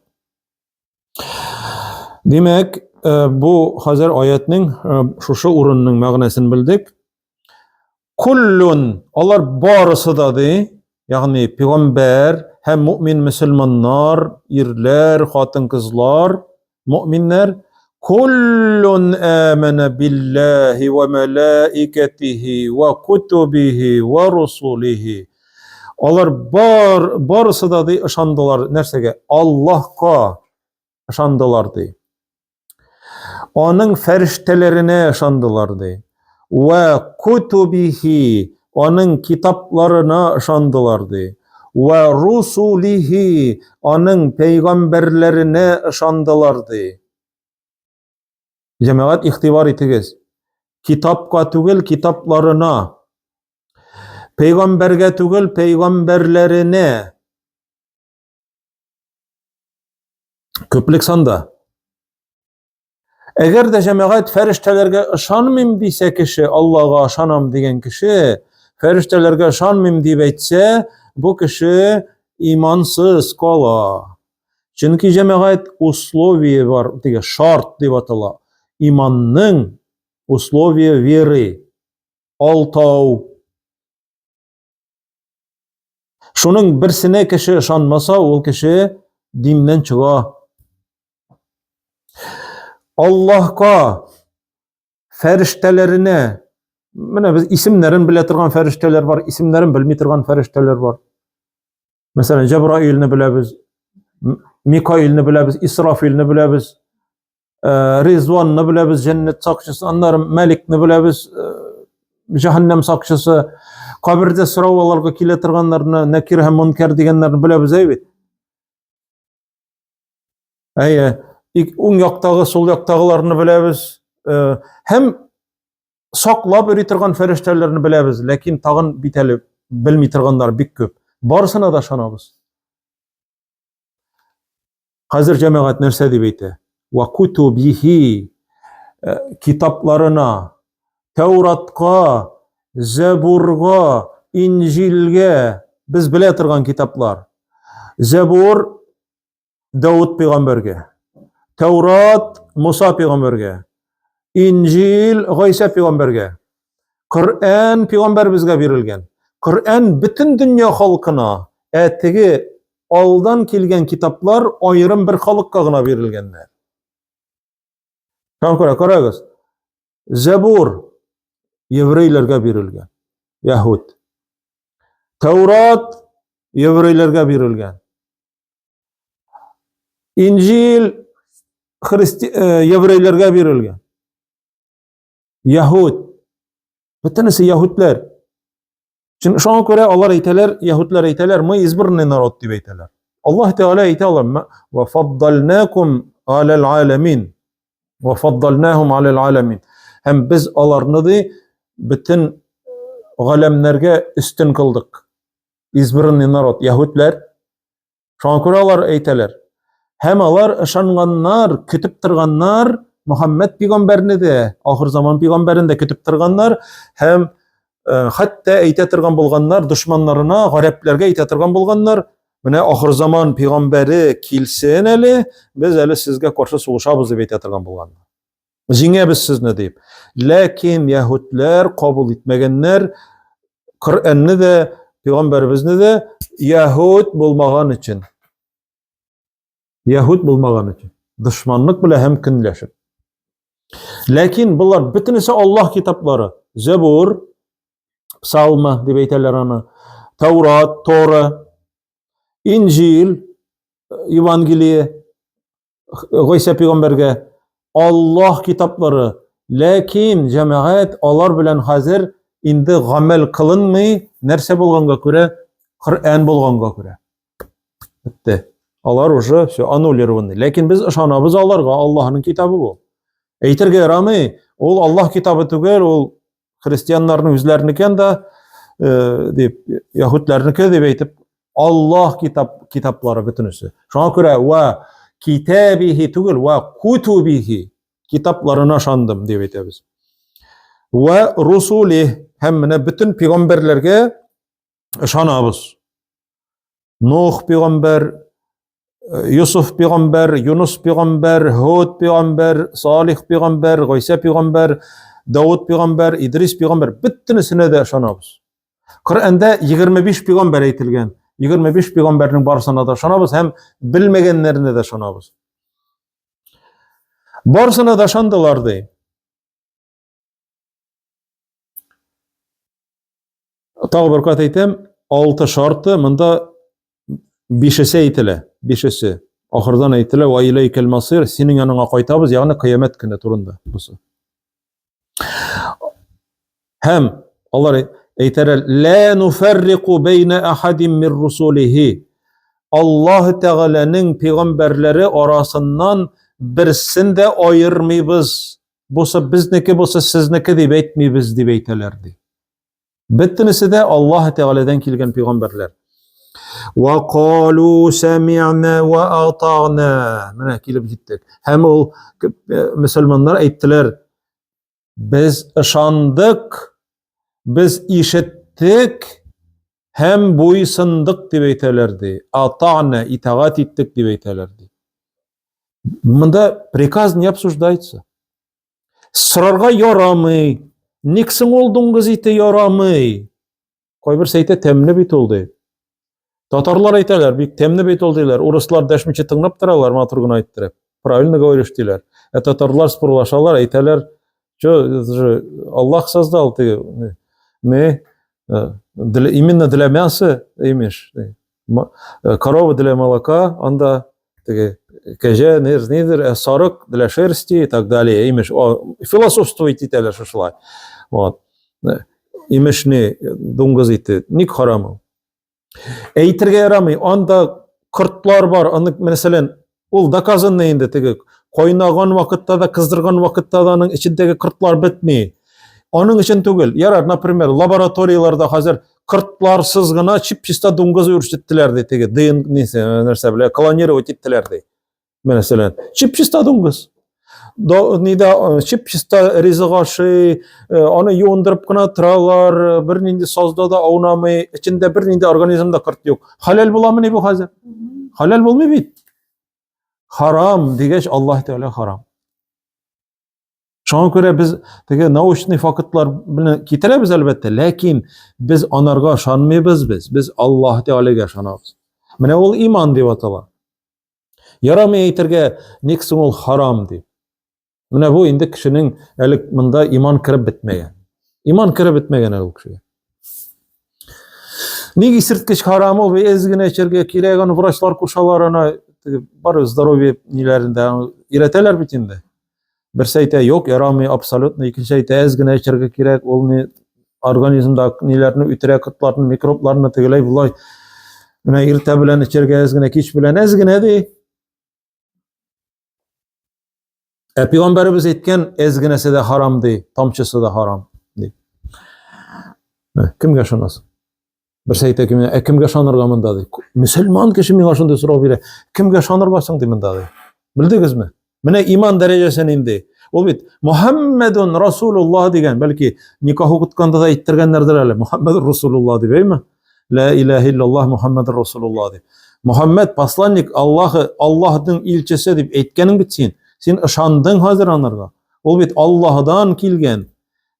Димәк, э, бу хәзер аятның э, шушы урынның мәгънәсен белдек. Куллун, алар барысы да ди, ягъни пәйгамбәр һәм мөмин мөселманнар, ирләр, хатын-кызлар, мөминнәр куллун амана биллаһи ва малаикатихи ва кутубихи ва русулихи. Алар бар, барысы да ди ышандылар нәрсәгә? Аллаһка ышандылар ди. Аның фәрештәләренә ышандылар ди. Вә кутубихи, аның китапларына ышандылар ди. Вә русулихи, аның пәйгамбәрләренә ышандылар ди. Җәмәгать игътибар итегез. Китапка түгел, китапларына. Пәйгамбәргә түгел, пәйгамбәрләренә. Күплек санда. Әгәр дә җәмәгать фәрештәләргә ышанмыйм дисә кеше, Аллага ышанам дигән кеше, фәрештәләргә ышанмыйм дип әйтсә, бу кеше имансыз кала. Чөнки җәмәгать условие бар, теге шарт дип атала. Иманның условие веры. Алтау. Шуның берсенә кеше ышанмаса, ул кеше диннән чыга. Аллаһка, фәрештәләренә, менә без исемнәрен белә торган фәрештәләр бар, исемнәрен белми торган фәрештәләр бар. Мәсәлән, Җәбраилне беләбез, Микаилне беләбез, Исрафилне беләбез, э, Ризванны беләбез, җәннәт сакчысы, аннары Мәликне беләбез, э, җәһәннәм сакчысы, кабердә сорау алырга килә торганнарны, Нәкир һәм Мункар дигәннәрне беләбез, әй бит. Әйе, уң яктагы, сул яктагыларны беләбез. Э, һәм саклап йөри торган фәрештәләрне беләбез, ләкин тагын бит әле белми торганнар бик күп. Барысына да ышанабыз. Хәзер җәмәгать нәрсә дип әйтә? Ва кутубихи э, китапларына, Тәуратка, Зәбурга, Инҗилгә без белә торган китаплар. Зәбур Дауд пәйгамбәргә, Тәурат Муса пәйгамбәргә, Инҗил Гайсә пәйгамбәргә, Коръән пәйгамбәребезгә бирелгән. Коръән бөтен дөнья халкына, ә теге алдан килгән китаплар аерым бер халыкка гына бирелгәннәр. Шуңа күрә карагыз. Зәбур еврейләргә бирелгән. Яһүд. Тәурат еврейләргә бирелгән. Инҗил христи э, еврейләргә бирелгән. Яһүд. Бөтенесе яһүдләр. Чөнки шуңа күрә алар әйтәләр, яһүдләр әйтәләр, мы избранный народ дип әйтәләр. Аллаһ Тәгалә әйтә алар, ва фаддалнакум алал аламин. Ва фаддалнахум алал аламин. Һәм без аларны ди бөтен галәмнәргә өстен кылдык. Избранный народ, яһүдләр. Шуңа күрә алар әйтәләр. Һәм алар ышанганнар, көтеп торганнар Мөхәммәд пигамбәрне дә, ахыр заман пигамбәрен дә көтеп торганнар һәм э, хәтта әйтә торган булганнар дошманнарына, гарәпләргә әйтә торган булганнар, менә ахыр заман пигамбәре килсен әле, без әле сезгә каршы сугышабыз дип әйтә торган булганнар. Җиңәбез сезне дип. Ләкин яһүдләр кабул итмәгәннәр Коръәнне дә, пәйгамбәребезне дә яһүд булмаган өчен. Яһүд булмаган өчен. Дошманлык белән һәм көнләшеп. Ләкин болар бөтенесе Аллаһ китаплары. Зәбур, Псалма дип әйтәләр аны. Таурат, Тора, Инҗил, Евангелие, Гайсә пәйгамбәргә Аллаһ китаплары. Ләкин җәмәгать алар белән хәзер инде гамәл кылынмый, нәрсә булганга күрә? Коръән булганга күрә. Бетте. Алар уже все аннулированы. Ләкин без ышанабыз аларга, Аллаһның китабы бу. Әйтергә ярамый, ул Аллаһ китабы түгел, ул христианнарның үзләренеке анда э, дип, яһүдләрнеке дип әйтеп, Аллаһ китап китаплары бөтенесе. Шуңа күрә ва китабихи түгел, ва кутубихи китапларына ышандым дип әйтәбез. Ва русули һәм менә бөтен пәйгамбәрләргә ышанабыз. Нух пәйгамбәр, Юсуф пәйгамбәр, Юнус пәйгамбәр, Һуд пәйгамбәр, Салих пәйгамбәр, Гайсә пәйгамбәр, Давыт пәйгамбәр, Идрис пәйгамбәр, бөтенесенә дә ышанабыз. Коръәндә 25 пәйгамбәр әйтелгән. 25 пәйгамбәрнең барысына да ышанабыз һәм белмәгәннәренә дә ышанабыз. Барысына да ышандылар ди. Тагы бер кат әйтәм, алты шарты монда бишесе әйтелә, бишесе. Ахырдан әйтелә, ва иләйкәл масир, синең яныңа кайтабыз, ягъни кыямәт көне турында бусы. Һәм алар Әйтәләр, "Ла нуфаррику бәйнә ахадин мир русулихи." Аллаһ Тәгаләнең пәйгамбәрләре арасыннан берсен дә аермыйбыз. Бусы безнеке, бусы сезнеке дип әйтмибез дип әйтәләр ди. Бөтенесе дә Аллаһ Тәгаләдән килгән пәйгамбәрләр. Ва калу сами'на ва атa'на. Менә килеп җиттек. Һәм ул э, мөселманнар әйттеләр, без ышандык, без ишеттек һәм буйсындык дип әйтәләр ди. Атa'на итагать иттек дип әйтәләр ди. Монда приказ не обсуждается. Сорарга ярамый. Ник соң ул дуңгыз ите ярамый? Кайберсе әйтә, тәмле бит ул ди. Татарлар әйтәләр, бик тәмле бит ул диләр. Урыслар дәшмичә тыңлап торалар, матур гына әйттереп. Правильно говоришь диләр. Ә татарлар спорлашалар, әйтәләр, что, это же Аллах создал ты, не, э, для, именно для мяса, имеш. Э, корова для молока, анда теге кәҗә, нер, нидер, ә сарык для шерсти и так далее. Имеш, философствовать итәләр шушылай. Вот. Э, имеш не, дуңгыз ите, ник харам ул? Әйтергә ярамый, анда кортлар бар, аны, мәсәлән, ул доказанный инде теге кайнаган вакытта да, кыздырган вакытта да аның эчендәге кортлар бетми. Аның өчен түгел. Ярар, например, лабораторияләрдә хәзер кортларсыз гына чип-чиста дуңгыз үрчеттеләр ди теге ДНК нәрсә, нәрсә белән клонировать иттеләр ди. Мәсәлән, чип-чиста дуңгыз. До, нидә э, чип-чиста ризык ашый, э, аны юындырып кына торалар, э, бернинди сазда да аунамый, эчендә бернинди организмда корт юк. Хәләл буламыни бу хәзер? Хәләл булмый бит. Харам дигәч, Аллаһ Тәгалә харам. Шуңа күрә без теге научный фактлар белән китерәбез әлбәттә, ләкин без анарга ышанмыйбыз без. Без Аллаһ Тәгаләгә ышанабыз. Менә ул иман дип атала. Ярамый әйтергә, ник соң ул харам дип. Менә бу инде кешенең әле монда иман кереп бетмәгән. Иман кереп бетмәгән әле ул кешегә. Ник исерткеч харам ул, әз генә эчәргә кирәк, аны врачлар кушалар, аны теге бар здоровье ниләрендә өйрәтәләр бит инде. Берсе әйтә, юк, ярамый, абсолютно, икенче әйтә, әз генә эчәргә кирәк, ул ни организмда ниләрне үтерә, кытларны, микробларны тегеләй болай. Менә иртә белән эчәргә әз генә, кич белән әз генә ди. Ә пәйгамбәребез әйткән, әз генәсе дә харам ди, тамчысы да харам ди. Кемгә ышанасың? Берсе әйтә кемгә, ә кемгә ышанырга монда ди. Мөселман кеше миңа шундый сорау бирә. Кемгә ышанырга соң ди монда ди. Белдегезме? Менә иман дәрәҗәсе нинди? Ул бит Мухаммедун Расулуллаһ дигән, бәлки никах укытканда да әйттергәннәрдер әле. Мухаммед Расулуллаһ дип, әйме? Ла илаһа иллаллаһ Мухаммед Расулуллаһ дип. Мухаммед посланник Аллаһы, Аллаһның илчесе дип әйткәнең бит син. Син ышандың хәзер анарга. Ул бит Аллаһдан килгән.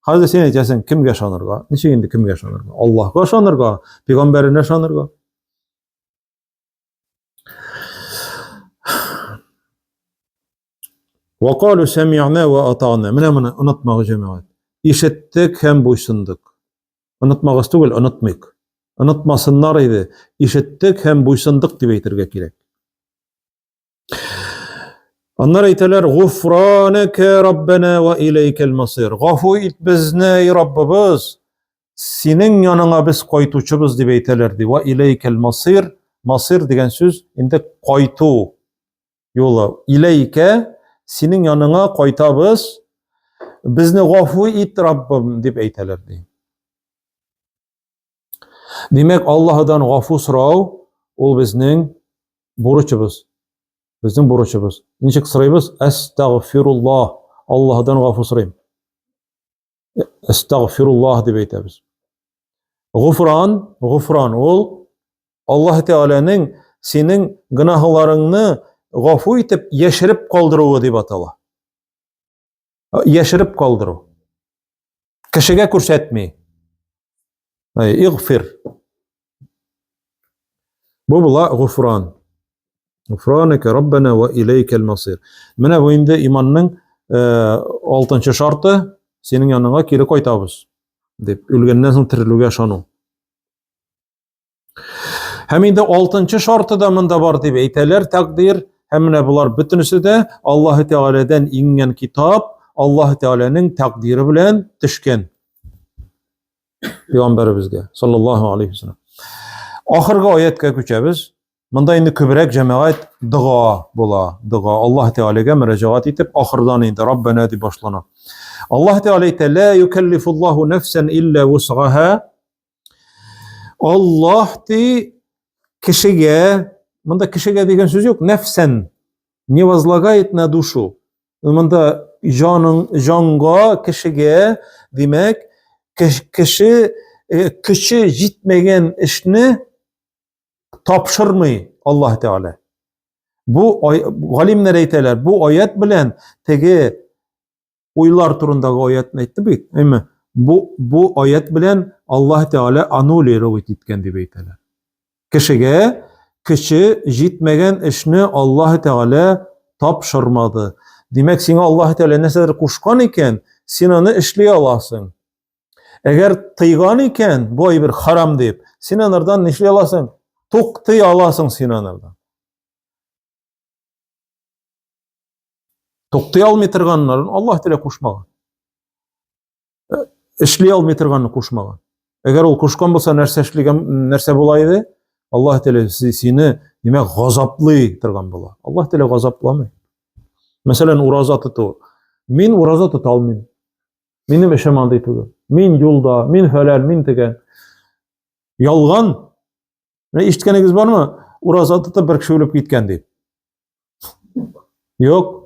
Хәзер син әйтәсең, кемгә ышанырга? Ничек инде кемгә ышанырга? Аллаһка ышанырга, пәйгамбәренә ышанырга. Вакалу сәми'на ва атa'на. Менә моны онытмагыз, җәмәгать. Ишеттек һәм буйсындык. Онытмагыз түгел, онытмыйк. Онытмасыннар иде. Ишеттек һәм буйсындык дип әйтергә кирәк. Аннары әйтәләр, Гуфранәкә Раббана ва иләйкәл масир. Гафу ит безне, эй Раббыбыз, синең яныңа без кайтучыбыз дип әйтәләр ди. Ва иләйкәл масир. Масир дигән сүз инде кайту юлы. Иләйкә синең яныңа кайтабыз. Безне гафу ит, Раббым дип әйтәләр ди. Димәк, Аллаһыдан гафу сорау ул безнең бурычыбыз. Безнең бурычыбыз. Ничек сорыйбыз? Әстәгъфируллаһ. Аллаһыдан гафу сорыйм. Әстәгъфируллаһ дип әйтәбез. Гуфран, гуфран ул Аллаһ Тәгаләнең синең гөнаһларыңны гафу итеп яшереп калдыруы дип атала. Яшереп калдыру. Кешегә күрсәтми. Игфир. Бу була гуфран. Гуфраника Раббана ва илейкәл масир. Менә бу инде иманның э, алтынчы шарты, синең яныңа кире кайтабыз дип, үлгәннән соң терелүгә ышану. Һәм инде алтынчы шарты да монда бар дип әйтәләр тәкъдир. Һәм менә болар бөтенесе дә Аллаһ Тәгаләдән иңгән китап, Аллаһ Тәгаләнең тәкъдире белән төшкән. Пәйгамбәребезгә, саллаллаһу алейхи вәсәлләм. Ахыргы аяткә күчәбез. Монда инде күбрәк җәмәгать дога була. Дога Аллаһ Тәгаләгә мөрәҗәгать итеп, ахырдан инде Раббана дип башлана. Аллаһ Тәгалә әйтә: "Ла юкаллифуллаһу нафсан илля вусгаһа". Аллаһ ди кешегә, монда кешегә дигән сүз юк, нәфсән не возлагает на душу. Монда җаның җанга, кешегә, димәк, кеше э, көче җитмәгән эшне тапшырмый Аллаһ Тәгалә. Бу галимнәр әйтәләр, бу аят белән теге уйлар турындагы аятны әйтте бит. Әмма бу бу аят белән Аллаһ Тәгалә аннулировать иткән дип әйтәләр. Кешегә көче җитмәгән эшне Аллаһ Тәгалә тапшырмады. Димәк, сиңа Аллаһ Тәгалә нәрсәдер кушкан икән, син аны эшли аласың. Әгәр тыйган икән, бу әйбер харам дип, син анардан нишли аласың? Туктый аласың син анардан. Туктый алмый торганнарын Аллаһ Тәгалә кушмаган. Э, эшли алмый торганны кушмаган. Әгәр ул кушкан булса, нәрсә эшләгән, нәрсә була иде? Аллаһ Тәгалә сине, димәк, газаплый торган була. Аллаһ Тәгалә газапламый. Мәсәлән, ураза тоту. Мин ураза тота алмыйм. Минем эшем андый түгел. Мин юлда, мин фәлән, мин тегән. Ялган. Менә ишеткәнегез бармы? Ураза тотып бер кеше үлеп киткән дип. Юк.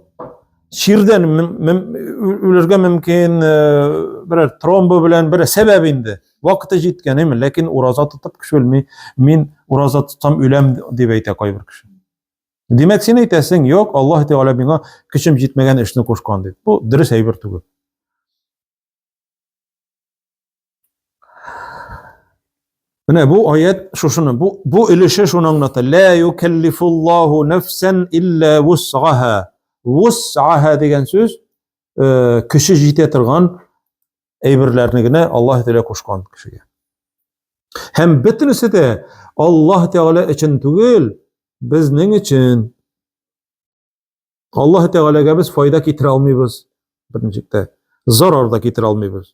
Чирдән үлергә мөмкин, э, берәр тромбы белән, бер сәбәп инде. Вакыты җиткән, әйме, ләкин ураза тотып кеше үлми. Мин ураза тотсам үләм дип әйтә кайбер кеше. Димәк, син әйтәсең, юк, Аллаһ Тәгалә миңа көчем җитмәгән эшне кушкан дип. Бу дөрес әйбер түгел. Менә бу аят шушыны, бу бу өлеше шуны аңлата. Ла юкаллифуллаһу нафсан илля вус'аха. Вус'аха дигән сүз э, көче җитә торган әйберләрне генә Аллаһ Тәгалә кушкан кешегә. Һәм бөтенесе дә Аллаһ Тәгалә өчен түгел, безнең өчен. Аллаһ Тәгаләгә без файда китерә алмыйбыз, берничек тә. Зарар да китерә алмыйбыз.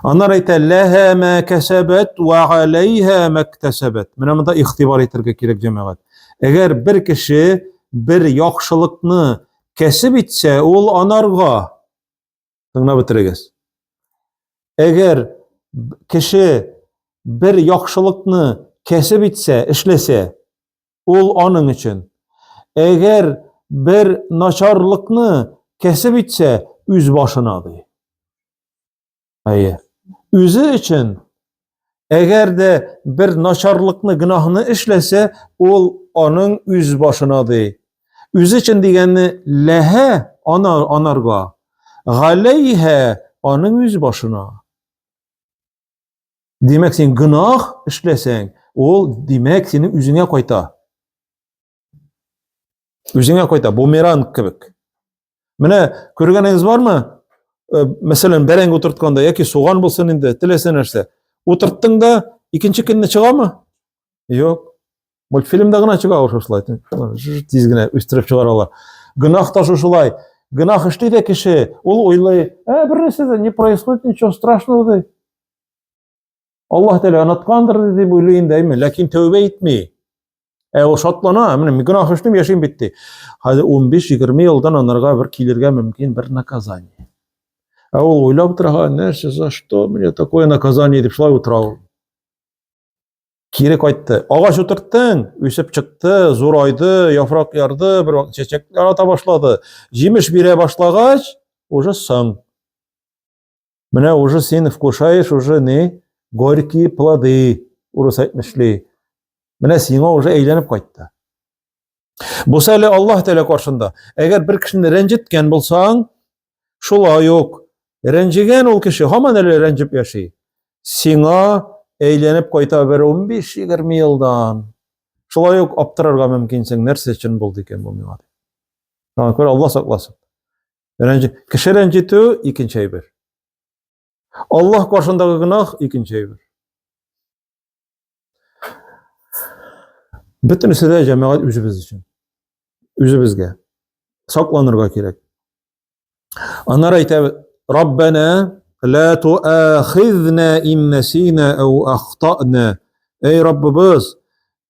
Аннары әйтә, ләһә мә кәсәбәт вә аләйһә мәктәсәбәт. Менә монда игътибар итәргә кирәк, җәмәгать. Әгәр бер кеше бер яхшылыкны кәсеп итсә, ул анарга Тыңлап бетерегез. Әгәр кеше бер яхшылыкны кәсеп итсә, эшләсә, ул аның өчен. Әгәр бер начарлыкны кәсеп итсә, үз башына ди. Әйе. Үзе өчен әгәр дә бер начарлыкны, гөнаһны эшләсә, ул аның үз башына ди. Үзе өчен дигәнне ләһә ана анарга, галәйһә аның үз башына. Димәк, син гөнаһ эшләсәң, ул димәк синең үзеңә кайта. Үзеңә кайта, бумеранг кебек. Менә күргәнегез бармы? Э, мәсәлән, бәрәңге утыртканда яки суган булсын инде, теләсә нәрсә. Утырттың да, икенче көнне чыгамы? Юк. Мультфильмда гына чыга ул шушылай. Тиз генә үстереп чыгаралар. Гөнаһ та шушылай. Гөнаһ эшли дә кеше, ул уйлый, ә бер нәрсә дә не происходит, ничего страшного ди. Аллаһ Тәгалә оныткандыр дип уйлый инде, әйме, ләкин тәүбә итми. Ә ул шатлана, менә мин гөнаһ эшлим, яшим бит ди. Хәзер 15-20 елдан анарга бер килергә мөмкин бер наказание. Ә ул уйлап тора, нәрсә, за что мне такое наказание дип шулай утыра ул. Кире кайтты. Агач утырттың, үсеп чыкты, зурайды, яфрак ярды, бер вакыт чәчәкләр ата башлады. Җимеш бирә башлагач, уже соң. Менә уже син вкушаешь уже не горькие плоды, урыс әйтмешли. Менә сиңа уже әйләнеп кайтты. Бусы әле Аллаһ Тәгалә каршында. Әгәр бер кешене рәнҗеткән булсаң, шулай ук рәнҗегән ул кеше һаман әле рәнҗеп яши. Сиңа әйләнеп кайта бер 15-20 елдан. Шулай ук аптырарга мөмкинсең, нәрсә өчен булды икән бу миңа дип. Шуңа күрә Аллаһ сакласын. Рәнҗи, кеше рәнҗетү икенче әйбер. Аллаһ каршындагы гөнаһ икенче әйбер. Бөтенесе дә җәмәгать үзебез өчен. Үзебезгә. Сакланырга кирәк. Аннары әйтә, Раббана. ла туахизна ин насина ау ахтана. Эй Раббыбыз,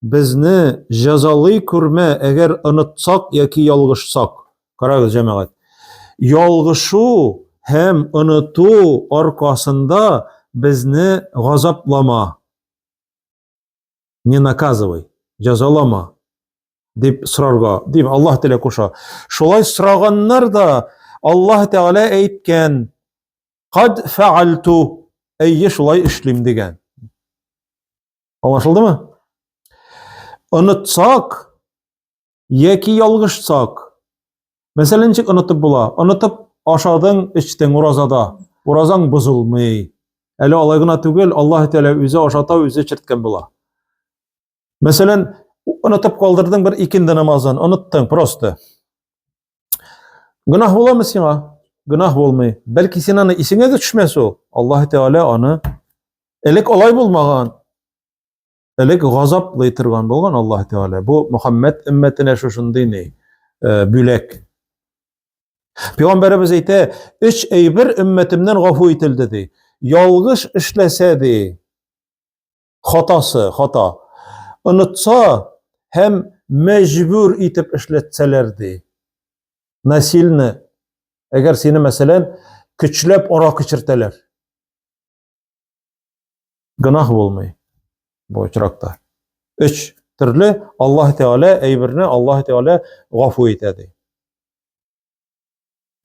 безне җәзалый күрмә, әгәр онытсак яки ялгышсак. Карагыз, җәмәгать. Ялгышу һәм оныту аркасында безне газаплама. Не наказывай, җәзалама дип сорарга, дип Аллаһ Тәгалә куша. Шулай сораганнар да Аллаһ Тәгалә әйткән: "Кад фәальту", әйе, шулай эшлим дигән. Аңлашылдымы? Онытсак яки ялгышсак. Мәсәлән, ничек онытып була? Онытып ашадың, эчтең уразада. Уразаң бозылмый. Әле алай гына түгел, Аллаһ Тәгалә үзе ашата, үзе эчерткән була. Мәсәлән, онытып калдырдың бер икенде намазын, оныттың просто. Гөнаһ буламы сиңа? Гөнаһ булмый. Бәлки син аны исеңә дә төшмәс ул. Аллаһ Тәгалә аны элек алай булмаган. Элек газаплый торган булган Аллаһ Тәгалә. Бу Мөхәммәд өммәтенә шушындый ни э, бүләк. Пәйгамбәребез әйтә, өч әйбер өммәтемнән гафу ителде ди. Ялгыш эшләсә ди, хатасы, хата. Онытса һәм мәҗбүр итеп эшләтсәләр ди. Насильно, әгәр сине мәсәлән, көчләп аракы эчертәләр. Гөнаһ булмый бу очракта. Өч төрле Аллаһ Тәгалә әйберне Аллаһ Тәгалә гафу итә ди.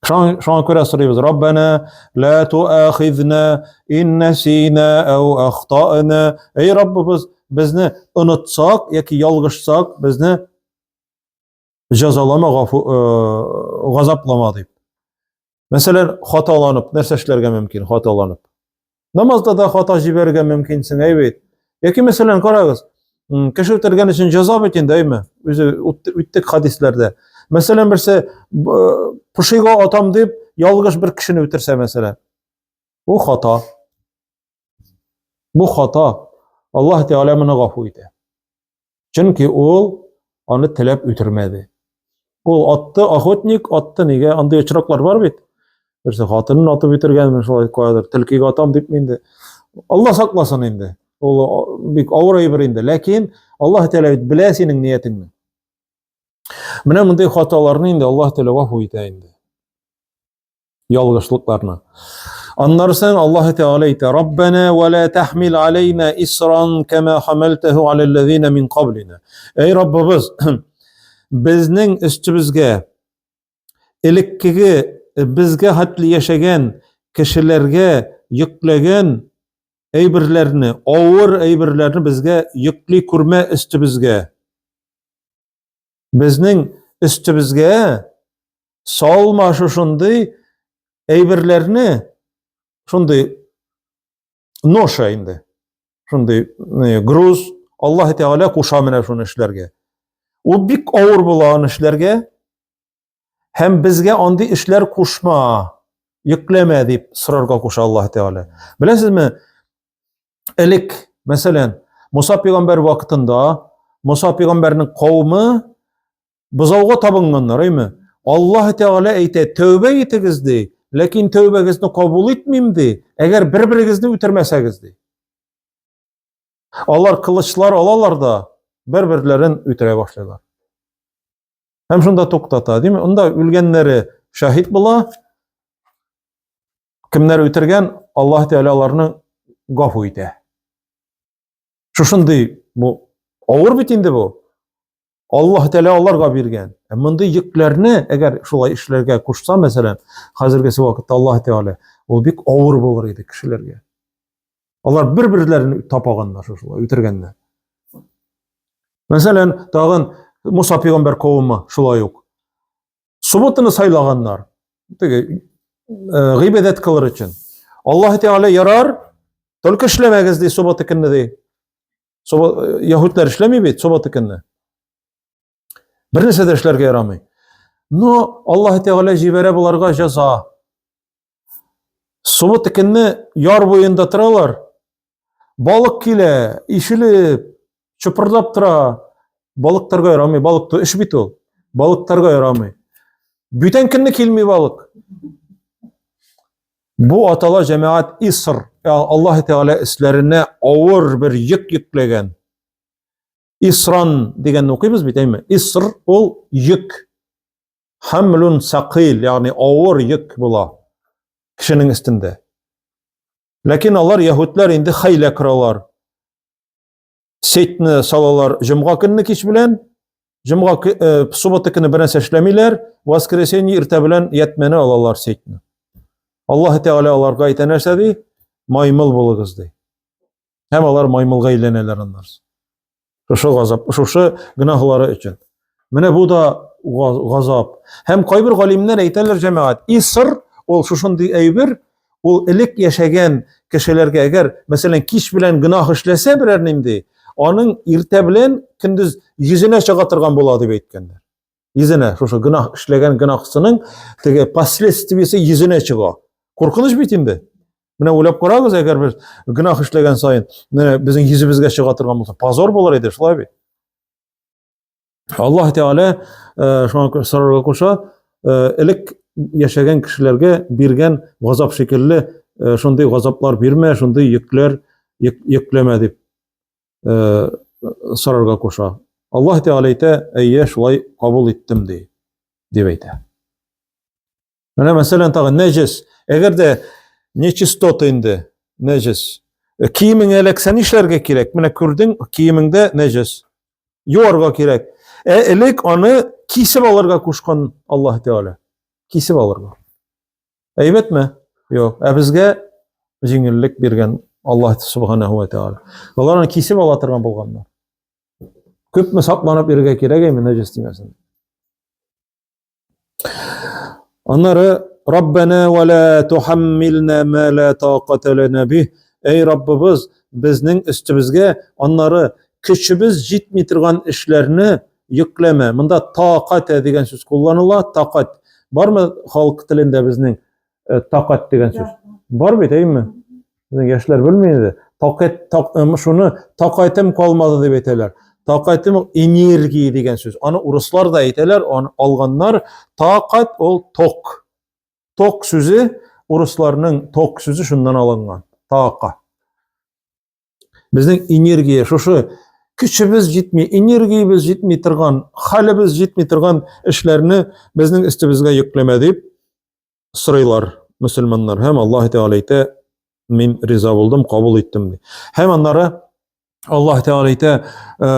Шуңа күрә сорыйбыз: Раббана ла туахизна ин насина ау ахтана. Эй Раббыбыз, безне онытсак яки ялгышсак, безне җәзалама, гафу, э, газаплама дип. Мәсәлән, хаталанып, нәрсә эшләргә мөмкин, хаталанып? Намазда да хата җибәрергә мөмкинсең, әй бит. Яки мәсәлән, карагыз, кеше үтергән өчен җәза бит инде, әйме? Үзе үттек хадисләрдә. Мәсәлән, берсе пошыйга атам дип, ялгыш бер кешене үтерсә, мәсәлән. Бу хата. Бу хата. Аллаһ Тәгалә моны гафу итә. Чөнки ул аны теләп үтермәде. Ул атты, охотник атты, нигә? Андый очраклар бар бит. Берсе хатынын атып үтергән, шулай каядыр, төлкегә атам дип инде. Алла сакласын инде. Ул бик авыр әйбер инде. Ләкин Аллаһ Тәгалә бит белә синең ниятеңне. Менә мондый хаталарны инде Аллаһ Тәгалә гафу итә инде. Ялгышлыкларны. Аннары соң Аллаһ Тәгалә әйтә: "Раббана ва ла тахмил алейна исран кама хамалтаху алаллазина мин каблина". Эй Раббыбыз, безнең өстебезгә элеккеге безгә хәтле яшәгән кешеләргә йөкләгән әйберләрне, авыр әйберләрне безгә йөкли күрмә өстебезгә. Безнең өстебезгә салма шушындый әйберләрне, шундый ноша инде, шундый груз, Аллаһ Тәгалә куша менә шуны эшләргә. Ул бик авыр була аны эшләргә. Һәм безгә андый эшләр кушма, йөкләмә дип сорарга куша Аллаһ Тәгалә. Беләсезме, элек, мәсәлән, Муса пәйгамбәр вакытында Муса пәйгамбәрнең кавымы бозауга табынганнар, әйме? Аллаһ Тәгалә әйтә, тәүбә итегез ди, ләкин тәүбәгезне кабул итмим ди, әгәр бер-берегезне үтермәсәгез ди. Алар кылычлар алалар да бер-берләрен үтерә башлыйлар. Һәм шунда туктата, димме? Анда үлгәннәре шаһит була, Кемнәр үтергән, Аллаһ Тәгалә аларны гафу итә. Шушындый бу авыр бит инде бу. Аллаһ Тәгалә аларга биргән. Ә мондый йөкләрне, әгәр шулай эшләргә кушса, мәсәлән, хәзергесе вакытта Аллаһ Тәгалә, ул бик авыр булыр иде кешеләргә. Алар бер-берләрен тапаганнар шушылай, үтергәннәр. Мәсәлән, тагын Муса пәйгамбәр кавымы шулай ук. Субботаны сайлаганнар. Теге э, гыйбадәт кылыр өчен. Аллаһ Тәгалә ярар, только эшләмәгез ди суббота көнне ди. Э, яһүдләр эшләми бит суббота көнне. Бер нәрсә дә эшләргә ярамый. Но Аллаһ Тәгалә җибәрә боларга җәза. Суббота көнне яр буенда торалар. Балык килә, ишелеп, чопырдап тора. Балыктарга ярамый, балык эш бит ул. Балыктарга ярамый. Бүтән көнне килми балык. Бу атала җәмәгать иср, Аллаһ Тәгалә өсләренә авыр бер йөк йөкләгән. Исран дигәнне укыйбыз бит, әйме? Иср ул йөк. Хамлун сакил, ягъни авыр йөк була кешенең өстендә. Ләкин алар яһүдләр инде хәйлә коралар. Сетьне салалар җомга көнне кич белән, җомга э, суббота көне бернәрсә эшләмиләр, воскресенье иртә белән ятмәне алалар сетьне. Аллаһ Тәгалә аларга әйтә нәрсә ди? Маймыл булыгыз ди. Һәм алар маймылга әйләнәләр аннары. Шушы газап, шушы гөнаһлары өчен. Менә бу да газап. Һәм кайбер галимнәр әйтәләр җәмәгать, иср ул шушындый әйбер, ул элек яшәгән кешеләргә әгәр, мәсәлән, кич белән гөнаһ эшләсә берәр нинди, аның иртә белән көндез йөзенә чыга торган була дип әйткәннәр. Йөзенә, шушы гөнаһ эшләгән гөнаһсының теге последствиесе йөзенә чыга. Куркыныч бит инде. Менә уйлап карагыз, әгәр без гөнаһ эшләгән саен, менә безнең йөзебезгә чыга торган булса, позор булыр иде, шулай бит. Аллаһ Тәгалә э, шуңа күрә сорарга куша, э, элек яшәгән кешеләргә биргән газап шикелле э, шундый газаплар бирмә, шундый йөкләр йөкләмә дип сорарга куша. Аллаһ Тәгалә әйтә, әйе, шулай кабул иттем ди, дип әйтә. Менә мәсәлән тагы нәҗес. Әгәр дә нечистота инде, нәҗес. Э, киемеңә эләксә нишләргә кирәк? Менә күрдең, киемеңдә нәҗес. Юарга кирәк. Ә элек аны кисеп алырга кушкан Аллаһ Тәгалә. Кисеп алырга. Әйбәтме? Юк. Ә безгә җиңеллек биргән Аллаһ Субханаһу ва Тәгалә. Алар аны кисеп ала торган булганнар. Күпме сакланып йөрергә кирәк әйме нәҗес тимәсен. Аннары Раббана ва ла тухаммилна ма ла тақата лана бих. Әй Раббыбыз, безнең өстебезгә аннары көчебез җитми торган эшләрне йөкләмә. Монда тақата дигән сүз кулланыла, тақат. Бармы халык телендә безнең э, тақат дигән сүз? Бар бит, әйме? Безнең яшьләр белми инде. Такат, так, шуны такатым калмады дип әйтәләр. Такатым энергия дигән сүз. Аны урыслар да әйтәләр, аны алганнар. Такат ул ток. Ток сүзе урысларның ток сүзе шуннан алынган. Така. Безнең энергия шушы көчебез җитми, энергиябез җитми торган, хәлебез җитми торган эшләрне безнең өстебезгә йөкләмә дип сорыйлар мөселманнар һәм Аллаһ Тәгалә әйтә, мин риза булдым, кабул иттем ди. Һәм аннары Аллаһ Тәгалә әйтә, э,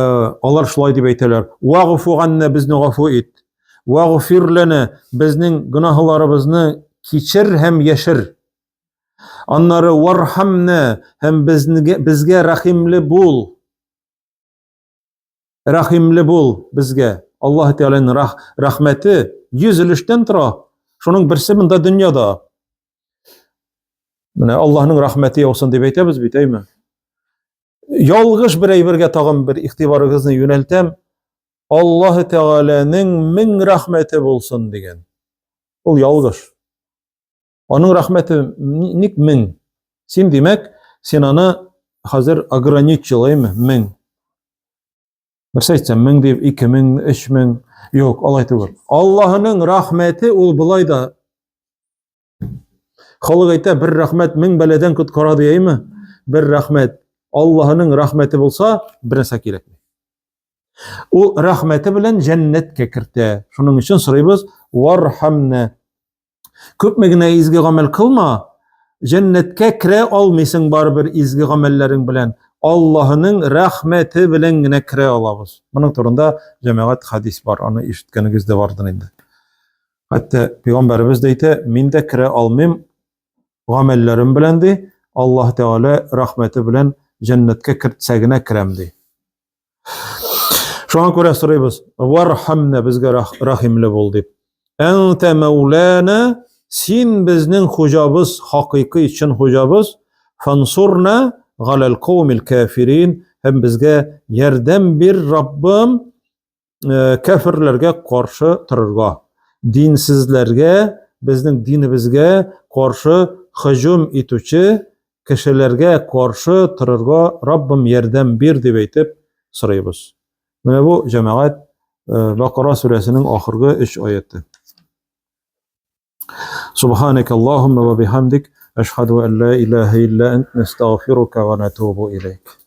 алар шулай дип әйтәләр: "Вагфу ганна безне гафу ит. Вагфир лана безнең гөнаһларыбызны кичер һәм яшер. Аннары вархамна һәм безгә безгә рәхимле бул. Рәхимле бул безгә. Аллаһ Тәгаләнең рах, рәхмәте 100 өлештән тора. Шуның берсе монда дөньяда. Менә Аллаһның рәхмәте яусын дип әйтәбез бит, әйме? Ялгыш бер әйбергә тагын бер игътибарыгызны юнәлтәм. Аллаһ Тәгаләнең мең рәхмәте булсын дигән. Ул ялгыш. Аның рәхмәте ник мең? Син димәк, син аны хәзер ограничил, әйме? Мең. Берсе әйтсә, мең дип, 2000, 3000. Юк, алай түгел. Аллаһының рәхмәте ул болай да Халык әйтә, бер рәхмәт мең бәладән коткара ди, әйме? Бер рәхмәт. Аллаһының рәхмәте булса, бер нәрсә кирәкми. Ул рәхмәте белән җәннәткә кертә. Шуның өчен сорыйбыз, вархамна. Күпме генә изге гамәл кылма, җәннәткә керә алмыйсың барыбер изге гамәлләрең белән. Аллаһының рәхмәте белән генә керә алабыз. Моның турында җәмәгать хадис бар, аны ишеткәнегез дә бардыр инде. Хәтта пәйгамбәребез дә әйтә, мин дә керә алмыйм гамәлләрем белән ди, Аллаһ Тәгалә рәхмәте белән җәннәткә кертсә генә керәм ди. Шуңа күрә сорыйбыз, вархамна безгә рәхимле бул дип. Әнтә мәүләнә, син безнең хуҗабыз, хакыйкый чын хуҗабыз, фансурна галәл каумил кафирин, һәм безгә ярдәм бир, Раббым, э, кәферләргә каршы торырга, динсезләргә, безнең динебезгә каршы һөҗүм итүче кешеләргә каршы торырга Раббым ярдәм бир дип әйтеп сорыйбыз. Менә бу җәмәгать э, Бакара сүрәсенең ахыргы өч аяты. Субханак Аллаһумма ва бихамдик. Әшһәду ан ла илаһа илля ант, нәстәгъфирука ва натубу илейк.